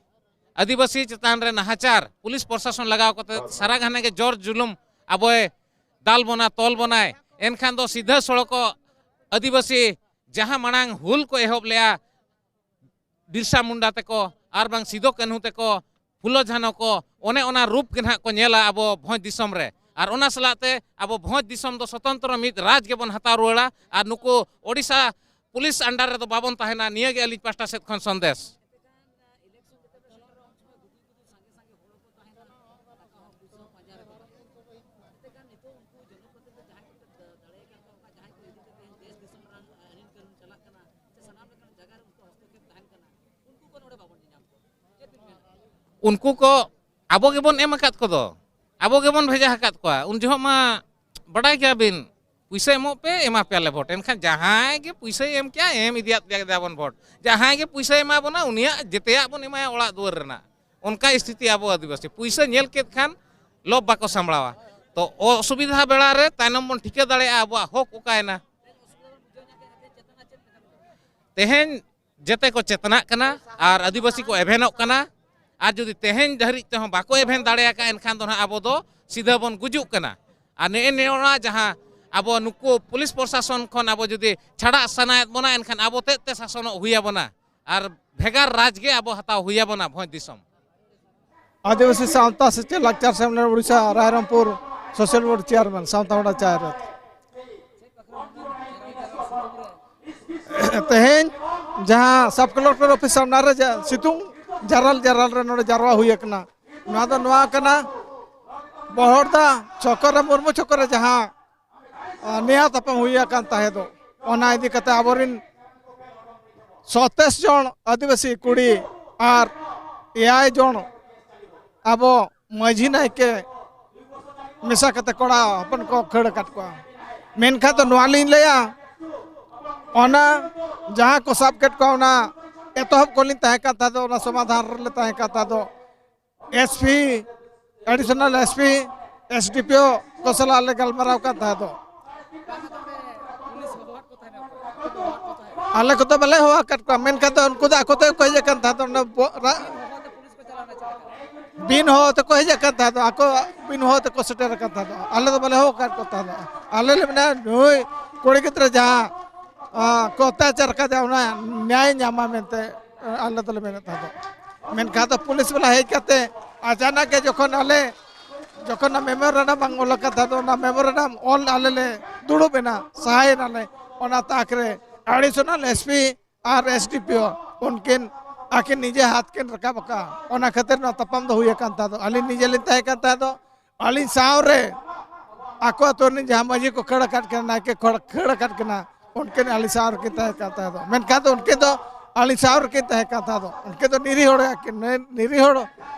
ᱟᱹᱫᱤᱵᱟᱹᱥᱤ ᱪᱮᱛᱟᱱ ᱨᱮ ᱱᱟᱦᱟᱪᱟᱨ, ᱯᱩᱞᱤᱥ ᱯᱨᱚᱥᱟᱥᱚᱱ ᱞᱟᱜᱟᱣ ᱠᱟᱛᱮ ᱥᱟᱨᱟ ᱜᱷᱟᱱᱮ ᱜᱮ ᱡᱚᱨ ᱡᱩᱞᱩᱢ ᱟᱵᱚᱭ ᱫᱟᱞ ᱵᱚᱱᱟ, ᱛᱚᱞ ᱵᱚᱱᱟᱭ, ᱮᱱᱠᱷᱟᱱ ᱫᱚ ᱥᱤᱫᱷᱟᱹ ᱥᱚᱲᱚᱠ ᱟᱹᱫᱤᱵᱟᱹᱥᱤ ᱡᱟᱦᱟᱸ ᱢᱟᱲᱟᱝ ᱦᱩᱞ ᱠᱚ ᱮᱦᱚᱵ ᱞᱮᱜᱼᱟ, ᱵᱤᱨᱥᱟ ᱢᱩᱱᱰᱟ ᱛᱮᱠᱚ ᱟᱨ ᱵᱟᱝ ᱥᱤᱫᱚ ᱠᱟᱹᱱᱦᱩ ᱛᱮᱠᱚ, ᱯᱷᱩᱞᱳ ᱡᱷᱟᱱᱚ ᱠᱚ, ᱚᱱᱮ ᱚᱱᱟ ᱨᱩᱯ ᱜᱮ ᱱᱟᱦᱟᱜ ᱠᱚ ᱧᱮᱞᱟ ᱟᱵᱚ ᱵᱷᱚᱸᱡᱽ ᱫᱤᱥᱚᱢ ᱨᱮ᱾ ᱟᱨ ᱚᱱᱟ ᱥᱟᱞᱟᱜ ᱛᱮ ᱟᱵᱚ ᱵᱷᱚᱸᱡᱽ ᱫᱤᱥᱚᱢ ᱫᱚ ᱥᱚᱛᱚᱱᱛᱨᱚ ᱢᱤᱫ ᱨᱟᱡᱽ ᱜᱮᱵᱚᱱ ᱦᱟᱛᱟᱣ ᱨᱩᱣᱟᱹᱲᱟ᱾ ᱟᱨ ᱱᱩᱠᱩ ᱳᱰᱤᱥᱟ ᱯᱩᱞᱤᱥ under ᱨᱮᱫᱚ ᱵᱟᱵᱚᱱ ᱛᱟᱦᱮᱱᱟ᱾ ᱱᱤᱭᱟᱹ ᱜᱮ ᱟᱹᱞᱤᱧ ᱯᱟᱦᱴᱟ ᱥᱮᱫ ᱠᱷᱚᱱ ᱥᱚᱱᱫᱮᱥ᱾ ᱩᱱᱠᱩ ᱠᱚ ᱟᱵᱚ ᱜᱮᱵᱚᱱ ᱮᱢ ᱟᱠᱟᱫ ᱠᱚᱫᱚ, ᱟᱵᱚ ᱜᱮᱵᱚᱱ ᱵᱷᱮᱡᱟ ᱟᱠᱟᱫ ᱠᱚᱣᱟ᱾ ᱩᱱ ᱡᱚᱦᱚᱜ ᱢᱟ ᱵᱟᱰᱟᱭ ᱜᱮᱭᱟᱵᱤᱱ, ᱯᱩᱭᱥᱟᱹ ᱮᱢᱚᱜ ᱯᱮ, ᱮᱢᱟ ᱯᱮᱭᱟᱞᱮ ᱵᱷᱳᱴ᱾ ᱮᱱᱠᱷᱟᱱ ᱡᱟᱦᱟᱸᱭ ᱜᱮ ᱯᱩᱭᱥᱟᱹᱭ ᱮᱢ ᱠᱮᱜᱼᱟ, ᱮᱢ ᱤᱫᱤᱭᱟᱫ ᱜᱮᱭᱟ ᱵᱚᱱ ᱵᱷᱳᱴ᱾ ᱡᱟᱦᱟᱸᱭ ᱜᱮ ᱯᱩᱭᱥᱟᱹᱭ ᱮᱢᱟ ᱵᱚᱱᱟ, ᱩᱱᱤᱭᱟᱜ ᱡᱮᱛᱮᱭᱟᱜ ᱵᱚᱱ ᱮᱢᱟᱭᱟ, ᱚᱲᱟᱜ ᱫᱩᱣᱟᱹᱨ ᱨᱮᱱᱟᱜ᱾ ᱚᱱᱠᱟ ᱥᱛᱷᱤᱛᱤ ᱟᱵᱚ ᱟᱹᱫᱤᱵᱟᱹᱥᱤ, ᱯᱩᱭᱥᱟᱹ ᱧᱮᱞ ᱠᱮᱫ ᱠᱷᱟᱱ ᱞᱚᱵᱽ ᱵᱟᱠᱚ ᱥᱟᱢᱵᱲᱟᱣᱟ᱾ ᱛᱚ ᱚᱥᱩᱵᱤᱫᱷᱟ ᱵᱮᱲᱟ ᱨᱮ ᱛᱟᱭᱱᱚᱢ ᱵᱚᱱ ᱴᱷᱤᱠᱟᱹ ᱫᱟᱲᱮᱭᱟᱜᱼᱟ ᱟᱵᱚᱣᱟᱜ ᱦᱚᱠ ᱚᱠᱟᱭᱮᱱᱟ᱾ ᱛᱮᱦᱮᱧ ᱡᱮᱛᱮ ᱠᱚ ᱪᱮᱛᱱᱟᱜ ᱠᱟᱱᱟ ᱟᱨ ᱟᱹᱫᱤᱵᱟᱹᱥᱤ ᱠᱚ ᱮᱵᱷᱮᱱᱚᱜ ᱠᱟᱱᱟ᱾ ᱟᱨ ᱡᱩᱫᱤ ᱛᱮᱦᱮᱧ ᱫᱷᱟᱹᱨᱤᱡ ᱛᱮᱦᱚᱸ ᱵᱟᱠᱚ ᱮᱵᱷᱮᱱ ᱫᱟᱲᱮ ᱟᱠᱟᱫ, ᱮᱱᱠᱷᱟᱱ ᱫᱚ ᱱᱟᱦᱟᱜ ᱟᱵᱚ ᱫᱚ ᱥᱤᱫᱷᱟᱹ ᱵᱚᱱ ᱜᱩᱡᱩᱜ ᱠᱟᱱᱟ᱾ ᱟᱨ ᱱᱮᱜᱼᱮ ᱱᱚᱣᱟ ᱡᱟᱦᱟᱸ ᱟᱵᱚ ᱱᱩᱠᱩ ᱯᱩᱞᱤᱥ ᱯᱨᱚᱥᱟᱥᱚᱱ ᱠᱷᱚᱱ ᱟᱵᱚ ᱡᱩᱫᱤ ᱪᱷᱟᱲᱟᱜ ᱥᱟᱱᱟᱭᱮᱫ ᱵᱚᱱᱟ, ᱮᱱᱠᱷᱟᱱ ᱟᱵᱚ ᱛᱮᱫ ᱛᱮ ᱥᱟᱥᱚᱱᱚᱜ ᱦᱩᱭ ᱟᱵᱚᱱᱟ ᱟᱨ ᱵᱷᱮᱜᱟᱨ ᱨᱟᱡᱽ ᱜᱮ ᱟᱵᱚ ᱦᱟᱛᱟᱣ ᱦᱩᱭ ᱟᱵᱚᱱᱟ ᱵᱷᱚᱸᱡᱽ ᱫᱤᱥᱚᱢ᱾ ᱟᱹᱫᱤᱵᱟᱹᱥᱤ ᱥᱟᱶᱛᱟ ᱥᱮᱪᱮᱫ ᱞᱟᱠᱪᱟᱨ ᱥᱮᱢᱞᱮᱫ Odisha Rairangpur social board chairman ᱥᱟᱶᱛᱟ ᱦᱚᱲᱟ ᱪᱟᱭᱨᱮᱛ᱾ ᱛᱮᱦᱮᱧ ᱡᱟᱦᱟᱸ sub collector office ᱥᱟᱢᱱᱟ ᱨᱮ ᱡᱟ-, ᱥᱤᱛᱩᱝ ᱡᱟᱨᱟᱞ ᱡᱟᱨᱟᱞ ᱨᱮ ᱱᱚᱰᱮ ᱡᱟᱨᱣᱟ ᱦᱩᱭ ᱟᱠᱟᱱᱟ, ᱱᱚᱣᱟ ᱫᱚ ᱱᱚᱣᱟ ᱠᱟᱱᱟ, ᱵᱚᱦᱚᱲᱫᱟ ᱪᱷᱚᱠᱚ ᱨᱮ, ᱢᱩᱨᱢᱩ ᱪᱷᱚᱠᱚ ᱨᱮ ᱡᱟᱦᱟᱸ, ᱟ, ᱱᱮᱭᱟᱣ ᱛᱟᱯᱟᱢ ᱦᱩᱭ ᱟᱠᱟᱱ ᱛᱟᱦᱮᱸ ᱫᱚ, ᱚᱱᱟ ᱤᱫᱤ ᱠᱟᱛᱮ ᱟᱵᱚᱨᱮᱱ ᱥᱚᱛᱮᱥ ᱡᱚᱱ ᱟᱹᱫᱤᱵᱟᱹᱥᱤ ᱠᱩᱲᱤ ᱟᱨ ᱮᱭᱟᱭ ᱡᱚᱱ ᱟᱵᱚ ᱢᱟᱹᱡᱷᱤ ᱱᱟᱭᱠᱮ ᱢᱮᱥᱟ ᱠᱟᱛᱮ ᱠᱚᱲᱟ ᱦᱚᱯᱚᱱ ᱠᱚ ᱠᱷᱟᱹᱲ ᱟᱠᱟᱫ ᱠᱚᱣᱟ᱾ ᱢᱮᱱᱠᱷᱟᱱ ᱫᱚ ᱱᱚᱣᱟ ᱞᱤᱧ ᱞᱟᱹᱭᱟ, ᱚᱱᱟ ᱡᱟᱦᱟᱸ ᱠᱚ ᱥᱟᱵ ᱠᱮᱫ ᱠᱚᱣᱟ, ᱚᱱᱟ ᱮᱛᱚᱦᱚᱵ ᱠᱚᱞᱤᱧ ᱛᱟᱦᱮᱸ ᱠᱟᱱ ᱛᱟᱦᱮᱸ ᱫᱚ, ᱚᱱᱟ ᱥᱚᱢᱟᱫᱷᱟᱱ ᱨᱮᱞᱮ ᱛᱟᱦᱮᱸ ᱠᱟᱱ ᱛᱟᱦᱮᱸ ᱫᱚ, SP, additional SP, SDPO ᱠᱚ ᱥᱟᱞᱟᱜ ᱞᱮ ᱜᱟᱞᱢᱟᱨᱟᱣ ᱠᱟᱱ ᱛᱟᱦᱮᱸ ᱫᱚ᱾ ᱟᱞᱮ ᱠᱚᱫᱚ ᱵᱟᱞᱮ ᱦᱚᱦᱚ ᱟᱠᱟᱫ ᱠᱚᱣᱟ, ᱢᱮᱱᱠᱷᱟᱱ ᱫᱚ ᱩᱱᱠᱩ ᱫᱚ ᱟᱠᱚ ᱛᱮᱠᱚ ᱦᱮᱡ ᱟᱠᱟᱱ ᱛᱟᱦᱮᱸ ᱫᱚ᱾ ᱚᱱᱟ ᱵᱚ-, ᱨᱟ-, ᱵᱤᱱ ᱦᱚᱦᱚ ᱛᱮᱠᱚ ᱦᱮᱡ ᱟᱠᱟᱱ ᱛᱟᱦᱮᱸ ᱫᱚ, ᱟᱠᱚ ᱵᱤᱱ ᱦᱚᱦᱚ ᱛᱮᱠᱚ ᱥᱮᱴᱮᱨ ᱟᱠᱟᱱ ᱛᱟᱦᱮᱸ ᱫᱚ᱾ ᱟᱞᱮ ᱫᱚ ᱵᱟᱞᱮ ᱦᱚᱦᱚ ᱟᱠᱟᱫ ᱠᱚ ᱛᱟᱦᱮᱸ ᱫᱚ᱾ ᱟᱞᱮ ᱞᱮ ᱢᱮᱱᱟ, ᱱᱩᱭ ᱠᱩᱲᱤ ᱜᱤᱫᱽᱨᱟᱹ ᱡᱟᱦᱟᱸ, ᱟ, ᱠᱚ ᱚᱛᱛᱟᱪᱟᱨ ᱟᱠᱟᱫᱮᱭᱟ, ᱚᱱᱟ ᱱᱮᱭᱟᱭ ᱧᱟᱢᱟ ᱢᱮᱱᱛᱮ, ᱟ, ᱟᱞᱮ ᱫᱚᱞᱮ ᱢᱮᱱᱮᱫ ᱛᱟᱦᱮᱸ ᱫᱚ᱾ ᱢᱮᱱᱠᱷᱟᱱ ᱫᱚ ᱯᱩᱞᱤᱥ ᱵᱟᱞᱟ ᱦᱮᱡ ᱠᱟᱛᱮ ᱟᱪᱟᱱᱟᱠ ᱜᱮ ᱡᱚᱠᱷᱚᱱ ᱟᱞᱮ ᱡᱚᱠᱷᱚᱱ ᱚᱱᱟ ᱢᱮᱢᱳᱨᱮᱱᱰᱟᱢ ᱵᱟᱝ ᱚᱞ ᱟᱠᱟᱱ ᱛᱟᱦᱮᱸ ᱫᱚ, ᱚᱱᱟ ᱢᱮᱢᱳᱨᱮᱱᱰᱟᱢ ᱚᱞ ᱟᱞᱮ ᱞᱮ ᱫᱩᱲᱩᱵ ᱮᱱᱟ, ᱥᱟᱭᱤᱱ ᱟᱞᱮ᱾ ᱚᱱᱟ ᱛᱟᱠ ᱨᱮ ᱮᱰᱤᱥᱚᱱᱟᱞ ᱮᱥ ᱯᱤ ᱟᱨ ᱮᱥ ᱰᱤ ᱯᱤ ᱳ ᱩᱱᱠᱤᱱ ᱟᱹᱠᱤᱱ ᱱᱤᱡᱮ ᱦᱟᱛ ᱠᱤᱱ ᱨᱟᱠᱟᱵ ᱟᱠᱟᱫᱼᱟ᱾ ᱚᱱᱟ ᱠᱷᱟᱹᱛᱤᱨ ᱱᱚᱣᱟ ᱛᱟᱯᱟᱢ ᱫᱚ ᱦᱩᱭ ᱟᱠᱟᱱ ᱛᱟᱦᱮᱸ ᱫᱚ᱾ ᱟᱹᱞᱤᱧ ᱱᱤᱡᱮ ᱞᱤᱧ ᱛᱟᱦᱮᱸ ᱠᱟᱱ ᱛᱟᱦᱮᱸ ᱫᱚ, ᱟᱹᱞᱤᱧ ᱥᱟᱶ ᱨᱮ ᱟᱠᱚ ᱟᱹᱛᱩ ᱨᱤᱱ ᱡᱟᱦᱟᱸ ᱢᱟᱹᱡᱷᱤ ᱠᱚ ᱠᱷᱟᱹᱲ ᱟᱠᱟᱫ ᱠᱤᱱᱟ, ᱱᱟᱭᱠᱮ ᱠᱷᱟᱹᱲ, ᱠᱷᱟᱹᱲ ᱟᱠᱟᱫ ᱠᱤᱱᱟ, ᱩᱱᱠᱤᱱ ᱟᱹᱞᱤᱧ ᱥᱟᱶ ᱨᱮᱠᱤᱱ ᱛᱟᱦᱮᱸ ᱠᱟᱱ ᱛᱟᱦᱮᱸ ᱫᱚ᱾ ᱢᱮᱱᱠᱷᱟᱱ ᱫᱚ ᱩᱱᱠᱤᱱ ᱫᱚ ᱟᱹᱞᱤᱧ ᱥᱟᱶ ᱨᱮᱠᱤᱱ ᱛᱟᱦᱮᱸ ᱠᱟᱱ ᱛᱟᱦᱮᱸ ᱫᱚ᱾ ᱩᱱᱠᱤᱱ ᱫᱚ ᱱᱤᱨᱤᱦ ᱦᱚᱲ ᱠᱤᱱ, ᱱᱤᱨᱤᱦ ᱦᱚᱲ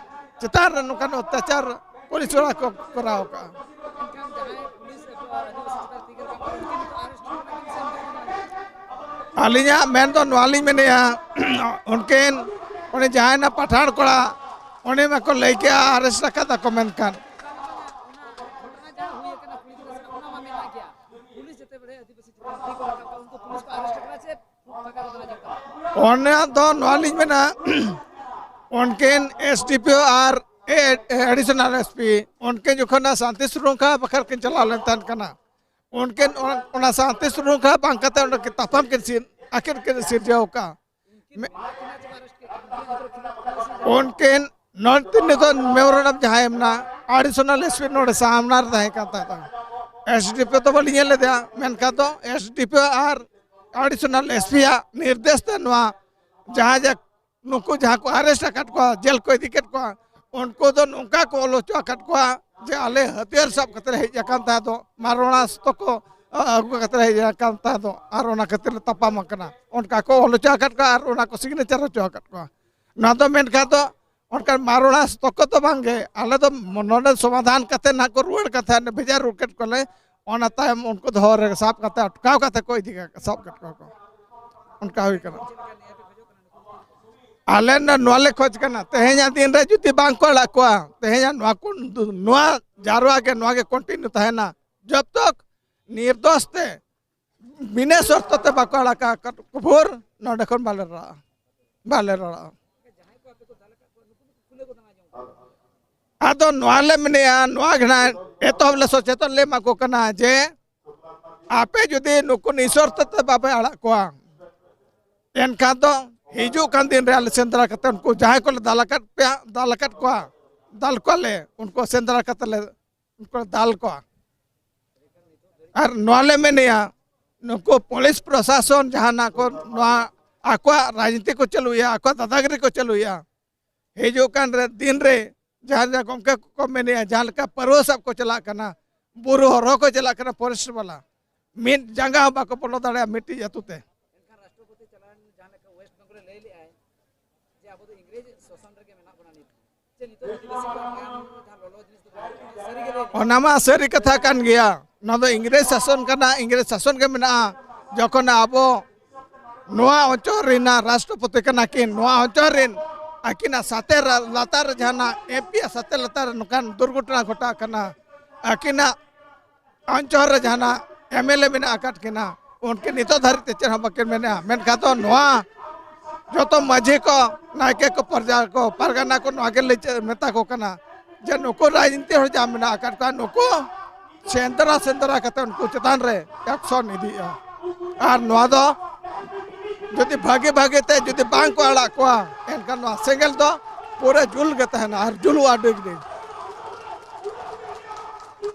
ᱪᱮᱛᱟᱱ ᱨᱮ ᱱᱚᱝᱠᱟᱱ ᱚᱛᱛᱟᱪᱟᱨ ᱯᱩᱞᱤᱥ ᱚᱲᱟᱜ ᱠᱚ ᱠᱚᱨᱟᱣ ᱟᱠᱟᱫᱼᱟ᱾ ᱟᱹᱞᱤᱧᱟᱜ ᱢᱮᱱ ᱫᱚ ᱱᱚᱣᱟ ᱞᱤᱧ ᱢᱮᱱᱮᱫᱼᱟ, ᱩᱱᱠᱤᱱ ᱩᱱᱤ ᱡᱟᱦᱟᱸᱭ ᱱᱟ ᱯᱟᱴᱷᱟᱲ ᱠᱚᱲᱟ, ᱩᱱᱤ ᱢᱟᱠᱚ ᱞᱟᱹᱭ ᱠᱮᱜᱼᱟ ᱟᱨᱮᱥᱴ ᱟᱠᱟᱫᱟ ᱠᱚ, ᱢᱮᱱᱠᱷᱟᱱ ᱚᱱᱟ ᱫᱚ ᱱᱚᱣᱟ ᱞᱤᱧ ᱢᱮᱱᱟ, ᱩᱱᱠᱤᱱ ᱮᱥ ᱰᱤ ᱯᱤ ᱳ ᱟᱨ ᱮᱰᱤᱥᱚᱱᱟᱞ ᱮᱥ ᱯᱤ ᱩᱱᱠᱤᱱ ᱡᱚᱠᱷᱚᱱ ᱥᱟᱱᱛᱤ ᱥᱨᱩᱝᱠᱷᱟ ᱵᱟᱠᱷᱨᱟ ᱠᱤᱱ ᱪᱟᱞᱟᱣ ᱞᱮᱱ ᱛᱟᱦᱮᱸ ᱠᱟᱱᱟ, ᱩᱱᱠᱤᱱ ᱚᱱᱟ ᱥᱟᱱᱛᱤ ᱥᱨᱩᱝᱠᱷᱟ ᱵᱟᱝ ᱠᱟᱛᱮ ᱚᱸᱰᱮ ᱠᱤᱱ ᱛᱟᱯᱟᱢ ᱠᱤᱱ ᱥᱤᱨ-, ᱟᱹᱠᱤᱱ ᱠᱤᱱ ᱥᱤᱨᱡᱟᱹᱣ ᱟᱠᱟᱫᱼᱟ᱾ ᱢᱮ-, ᱩᱱᱠᱤᱱ ᱱᱚᱛᱮ ᱱᱤᱛᱚᱜ ᱢᱮᱢᱳᱨᱮᱱᱰᱟᱢ ᱡᱟᱦᱟᱸᱭ ᱮᱢ ᱮᱱᱟ, ᱮᱰᱤᱥᱚᱱᱟᱞ ᱮᱥ ᱯᱤ ᱱᱚᱰᱮ ᱥᱟᱢᱱᱟ ᱨᱮ ᱛᱟᱦᱮᱸ ᱠᱟᱱ ᱛᱟᱦᱮᱸ᱾ ᱮᱥ ᱰᱤ ᱯᱤ ᱳ ᱫᱚ ᱵᱟᱹᱞᱤᱧ ᱧᱮᱞ ᱞᱮᱫᱮᱭᱟ, ᱢᱮᱱᱠᱷᱟᱱ ᱫᱚ ᱮᱥ ᱰᱤ ᱯᱤ ᱳ ᱟᱨ ᱮᱰᱤᱥᱚᱱᱟᱞ ᱮᱥ ᱯᱤ ᱟᱜ ᱱᱤᱨᱫᱮᱥ ᱛᱮ ᱱᱚᱣᱟ ᱡᱟᱦᱟᱸ ᱡᱮ ᱱᱩᱠᱩ ᱡᱟᱦᱟᱸ ᱠᱚ ᱟᱨᱮᱥᱴ ᱟᱠᱟᱫ ᱠᱚᱣᱟ, ᱡᱮᱞ ᱠᱚ ᱤᱫᱤ ᱠᱮᱫ ᱠᱚᱣᱟ, ᱩᱱᱠᱩ ᱫᱚ ᱱᱚᱝᱠᱟ ᱠᱚ ᱚᱞ ᱦᱚᱪᱚ ᱟᱠᱟᱫ ᱠᱚᱣᱟ ᱡᱮ ᱟᱞᱮ ᱦᱟᱹᱛᱭᱟᱹᱨ ᱥᱟᱵ ᱠᱟᱛᱮ ᱞᱮ ᱦᱮᱡ ᱟᱠᱟᱱ ᱛᱟᱦᱮᱸ ᱫᱚ, ᱢᱟᱨᱚᱬᱟᱥᱛᱚ ᱠᱚ, ᱟ, ᱟᱹᱜᱩ ᱠᱟᱛᱮ ᱞᱮ ᱦᱮᱡ ᱟᱠᱟᱱ ᱛᱟᱦᱮᱸ ᱫᱚ, ᱟᱨ ᱚᱱᱟ ᱠᱷᱟᱹᱛᱤᱨ ᱞᱮ ᱛᱟᱯᱟᱢ ᱟᱠᱟᱱᱟ, ᱚᱱᱠᱟ ᱠᱚ ᱚᱞ ᱦᱚᱪᱚ ᱟᱠᱟᱫ ᱠᱚᱣᱟ ᱟᱨ ᱚᱱᱟ ᱠᱚ ᱥᱤᱜᱽᱱᱮᱪᱟᱨ ᱦᱚᱪᱚ ᱟᱠᱟᱫ ᱠᱚᱣᱟ᱾ ᱱᱚᱣᱟ ᱫᱚ ᱢᱮᱱᱠᱷᱟᱱ ᱫᱚ ᱚᱱᱠᱟᱱ ᱢᱟᱨᱚᱬᱟᱥᱛᱚ ᱠᱚ ᱫᱚ ᱵᱟᱝᱜᱮ, ᱟᱞᱮ ᱫᱚ ᱱᱚᱰᱮ ᱥᱚᱢᱟᱫᱷᱟᱱ ᱠᱟᱛᱮ ᱱᱟᱦᱟᱜ ᱠᱚ ᱨᱩᱣᱟᱹᱲ ᱠᱟᱛᱮ ᱵᱷᱮᱡᱟ ᱨᱩᱣᱟᱹᱲ ᱠᱮᱫ ᱠᱚᱣᱟᱞᱮ᱾ ᱚᱱᱟ ᱛᱟᱭᱚᱢ ᱩᱱᱠᱩ ᱫᱚᱦᱚ ᱨᱮ ᱥᱟᱵ ᱠᱟᱛᱮ ᱟᱴᱠᱟᱣ ᱠᱟᱛᱮ ᱠᱚ ᱤᱫᱤ ᱠᱟ-, ᱥᱟᱵ ᱠᱮᱫ ᱠᱚᱣᱟ ᱠᱚ᱾ ᱚᱱᱠᱟ ᱦᱩᱭ ᱠᱟᱱᱟ᱾ ᱟᱞᱮ ᱱᱚ-, ᱱᱚᱣᱟ ᱞᱮ ᱠᱷᱚᱡᱽ ᱠᱟᱱᱟ, ᱛᱮᱦᱮᱧᱟᱜ ᱫᱤᱱ ᱨᱮ ᱡᱩᱫᱤ ᱵᱟᱝ ᱠᱚ ᱟᱲᱟᱜ ᱠᱚᱣᱟ, ᱛᱮᱦᱮᱧᱟᱜ ᱱᱚᱣᱟ ᱠᱚ, ᱱᱚᱣᱟ ᱡᱟᱨᱣᱟ ᱜᱮ, ᱱᱚᱣᱟ ᱜᱮ ᱠᱚᱱᱴᱤᱱᱤᱭᱩ ᱛᱟᱦᱮᱱᱟ᱾ ᱡᱚᱵ ᱛᱚᱠ ᱱᱤᱨᱫᱳᱥ ᱛᱮ, ᱵᱤᱱᱟᱹ ᱥᱚᱨᱛᱚ ᱛᱮ ᱵᱟᱠᱚ ᱟᱲᱟᱜᱟ ᱠᱚ-, ᱠᱚ ᱵᱷᱳᱨ, ᱱᱚᱰᱮ ᱠᱷᱚᱱ ᱵᱟᱞᱮ ᱨᱟᱲᱟᱜᱼᱟ, ᱵᱟᱞᱮ ᱨᱟᱲᱟᱜᱼᱟ᱾ ᱟᱫᱚ ᱱᱚᱣᱟ ᱞᱮ ᱢᱮᱱᱮᱜᱼᱟ, ᱱᱚᱣᱟ ᱜᱮ ᱱᱟᱜ ᱮᱛᱚᱦᱚᱵ ᱞᱮ ᱥᱚᱪᱮᱛᱚᱱ ᱞᱮ ᱮᱢᱟ ᱠᱚ ᱠᱟᱱᱟ ᱡᱮ ᱟᱯᱮ ᱡᱩᱫᱤ ᱱᱩᱠᱩ ᱱᱤᱥᱚᱨᱛᱚ ᱛᱮ ᱵᱟᱯᱮ ᱟᱲᱟᱜ ᱠᱚᱣᱟ, ᱮᱱᱠᱷᱟᱱ ᱫᱚ ᱦᱤᱡᱩᱜ ᱠᱟᱱ ᱫᱤᱱ ᱨᱮ ᱟᱞᱮ ᱥᱮᱸᱫᱽᱨᱟ ᱠᱟᱛᱮ ᱩᱱᱠᱩ ᱡᱟᱦᱟᱸᱭ ᱠᱚᱞᱮ ᱫᱟᱞ ᱟᱠᱟᱫ ᱯᱮᱭᱟ, ᱫᱟᱞ ᱟᱠᱟᱫ ᱠᱚᱣᱟ, ᱫᱟᱞ ᱠᱚᱣᱟᱞᱮ, ᱩᱱᱠᱩ ᱥᱮᱸᱫᱽᱨᱟ ᱠᱟᱛᱮ ᱞᱮ ᱩᱱᱠᱩ ᱞᱮ ᱫᱟᱞ ᱠᱚᱣᱟ᱾ ᱟᱨ ᱱᱚᱣᱟ ᱞᱮ ᱢᱮᱱᱮᱜᱼᱟ, ᱱᱩᱠᱩ ᱯᱩᱞᱤᱥ ᱯᱨᱚᱥᱟᱥᱚᱱ ᱡᱟᱦᱟᱱᱟᱜ ᱠᱚ ᱱᱚᱣᱟ ᱟᱠᱚᱣᱟᱜ ᱨᱟᱡᱽᱱᱤᱛᱤ ᱠᱚ ᱪᱟᱹᱞᱩᱭᱟ, ᱟᱠᱚᱣᱟᱜ ᱫᱟᱫᱟᱜᱤᱨᱤ ᱠᱚ ᱪᱟᱹᱞᱩᱭᱟ, ᱦᱤᱡᱩᱜ ᱠᱟᱱ ᱨᱮ ᱫᱤᱱ ᱨᱮ ᱡᱟᱦᱟᱸ ᱡᱟᱦᱟᱸ ᱜᱚᱢᱠᱮ ᱠᱚᱠᱚ ᱢᱮᱱᱮᱜᱼᱟ, ᱡᱟᱦᱟᱸ ᱞᱮᱠᱟ ᱯᱟᱹᱨᱣᱟᱹ ᱥᱟᱵ ᱠᱚ ᱪᱟᱞᱟᱜ ᱠᱟᱱᱟ, ᱵᱩᱨᱩ ᱦᱚᱨᱦᱚ ᱠᱚ ᱪᱟᱞᱟᱜ ᱠᱟᱱᱟ ᱯᱷᱚᱨᱮᱥᱴ ᱵᱟᱞᱟ, ᱢᱤᱫ ᱡᱟᱸᱜᱟ ᱦᱚᱸ ᱵᱟᱠᱚ ᱵᱚᱞᱚ ᱫᱟᱲᱮᱭᱟᱜᱼᱟ ᱢᱤᱫᱴᱤᱡ ᱟᱹᱛᱩ ᱛᱮ᱾ ᱮᱱᱠᱷᱟᱱ ᱨᱟᱥᱴᱨᱚᱯᱚᱛᱤ ᱪᱟᱞᱟᱣᱮᱱ ᱡᱟᱦᱟᱸ ᱞᱮᱠᱟ ᱳᱭᱮᱥᱴ ᱵᱮᱝᱜᱚᱞ ᱨᱮ ᱞᱟᱹᱭ ᱞᱮᱜᱼᱟᱭ ᱡᱮ ᱟᱵᱚ ᱫᱚ ᱤᱝᱨᱮᱡᱽ ᱥᱟᱥᱚᱱ ᱨᱮᱜᱮ ᱢᱮᱱᱟᱜ ᱵᱚᱱᱟ ᱱᱤᱛ ᱦᱚᱸ᱾ ᱪᱮᱫ ᱱᱤᱛᱚᱜ ᱟᱹᱫᱤᱵᱟᱹᱥᱤ ᱠᱚᱣᱟᱜ ᱢᱟᱭᱟᱢ ᱨᱮ ᱡᱟᱦᱟᱸ ᱞᱚᱞᱚ ᱡᱤᱱᱤᱥ ᱫᱚ ᱵᱟᱝ ᱠᱟᱱᱟ? ᱥᱟᱹᱨᱤ ᱜᱮ ᱞᱟᱹᱭ ᱢᱮ᱾ ᱚᱱᱟ ᱢᱟ ᱥᱟᱹᱨᱤ ᱠᱟᱛᱷᱟ ᱠᱟᱱ ᱜᱮᱭᱟ᱾ ᱱᱚᱣᱟ ᱫᱚ ᱤᱝᱨᱮᱡᱽ ᱥᱟᱥᱚᱱ ᱠᱟᱱᱟ, ᱤᱝᱨᱮᱡᱽ ᱥᱟᱥᱚᱱ ᱜᱮ ᱢᱮᱱᱟᱜᱼᱟ᱾ ᱡᱚᱠᱷᱚᱱ ᱟᱵᱚ ᱱᱚᱣᱟ ᱚᱧᱪᱚᱞ ᱨᱮᱱᱟᱜ ᱨᱟᱥᱴᱨᱚᱯᱚᱛᱤ ᱠᱟᱱᱟ ᱠᱤᱱ, ᱱᱚᱣᱟ ᱚᱧᱪᱚᱞ ᱨᱮᱱ ᱟᱹᱠᱤᱱᱟᱜ ᱥᱟᱛᱮ ᱨᱟ-, ᱞᱟᱛᱟᱨ ᱨᱮ ᱡᱟᱦᱟᱱᱟᱜ ᱮᱢ ᱯᱤ ᱭᱟᱜ ᱥᱟᱛᱮ ᱞᱟᱛᱟᱨ ᱨᱮ ᱱᱚᱝᱠᱟᱱ ᱫᱩᱨᱜᱷᱚᱴᱚᱱᱟ ᱜᱷᱚᱴᱟᱜ ᱠᱟᱱᱟ, ᱟᱹᱠᱤᱱᱟᱜ ᱚᱧᱪᱚᱞ ᱨᱮ ᱡᱟᱦᱟᱱᱟᱜ ᱮᱢ ᱮᱞ ᱮ ᱢᱮᱱᱟᱜ ᱟᱠᱟᱫ ᱠᱤᱱᱟ, ᱩᱱᱠᱤᱱ ᱱᱤᱛᱚᱜ ᱫᱷᱟᱹᱨᱤᱡ ᱛᱮ ᱪᱮᱫ ᱦᱚᱸ ᱵᱟᱹᱠᱤᱱ ᱢᱮᱱᱮᱜᱼᱟ᱾ ᱢᱮᱱᱠᱷᱟᱱ ᱫᱚ ᱱᱚᱣᱟ ᱡᱚᱛᱚ ᱢᱟᱹᱡᱷᱤ ᱠᱚ, ᱱᱟᱭᱠᱮ ᱠᱚ, ᱯᱨᱚᱡᱟ ᱠᱚ, ᱯᱟᱨᱜᱟᱱᱟ ᱠᱚ ᱱᱚᱣᱟ ᱜᱮ ᱞᱮ ᱪᱮ-, ᱢᱮᱛᱟ ᱠᱚ ᱠᱟᱱᱟ ᱡᱮ ᱱᱩᱠᱩ ᱨᱟᱡᱽᱱᱤᱛᱤ ᱦᱚᱲ ᱡᱟᱦᱟᱸ ᱢᱮᱱᱟᱜ ᱟᱠᱟᱫ ᱠᱚᱣᱟ, ᱱᱩᱠᱩ ᱥᱮᱸᱫᱽᱨᱟ ᱥᱮᱸᱫᱽᱨᱟ ᱠᱟᱛᱮ ᱩᱱᱠᱩ ᱪᱮᱛᱟᱱ ᱨᱮ ᱮᱠᱥᱚᱱ ᱤᱫᱤᱜᱼᱟ᱾ ᱟᱨ ᱱᱚᱣᱟ ᱫᱚ ᱡᱩᱫᱤ ᱵᱷᱟᱜᱮ ᱵᱷᱟᱜᱮ ᱛᱮ ᱡᱩᱫᱤ ᱵᱟᱝ ᱠᱚ ᱟᱲᱟᱜ ᱠᱚᱣᱟ, ᱮᱱᱠᱷᱟᱱ ᱱᱚᱣᱟ ᱥᱮᱸᱜᱮᱞ ᱫᱚ ᱯᱩᱨᱟᱹ ᱡᱩᱞ ᱜᱮ ᱛᱟᱦᱮᱱᱟ ᱟᱨ ᱡᱩᱞᱩᱜᱼᱟ ᱰᱤᱜᱽ ᱰᱤᱜᱽ᱾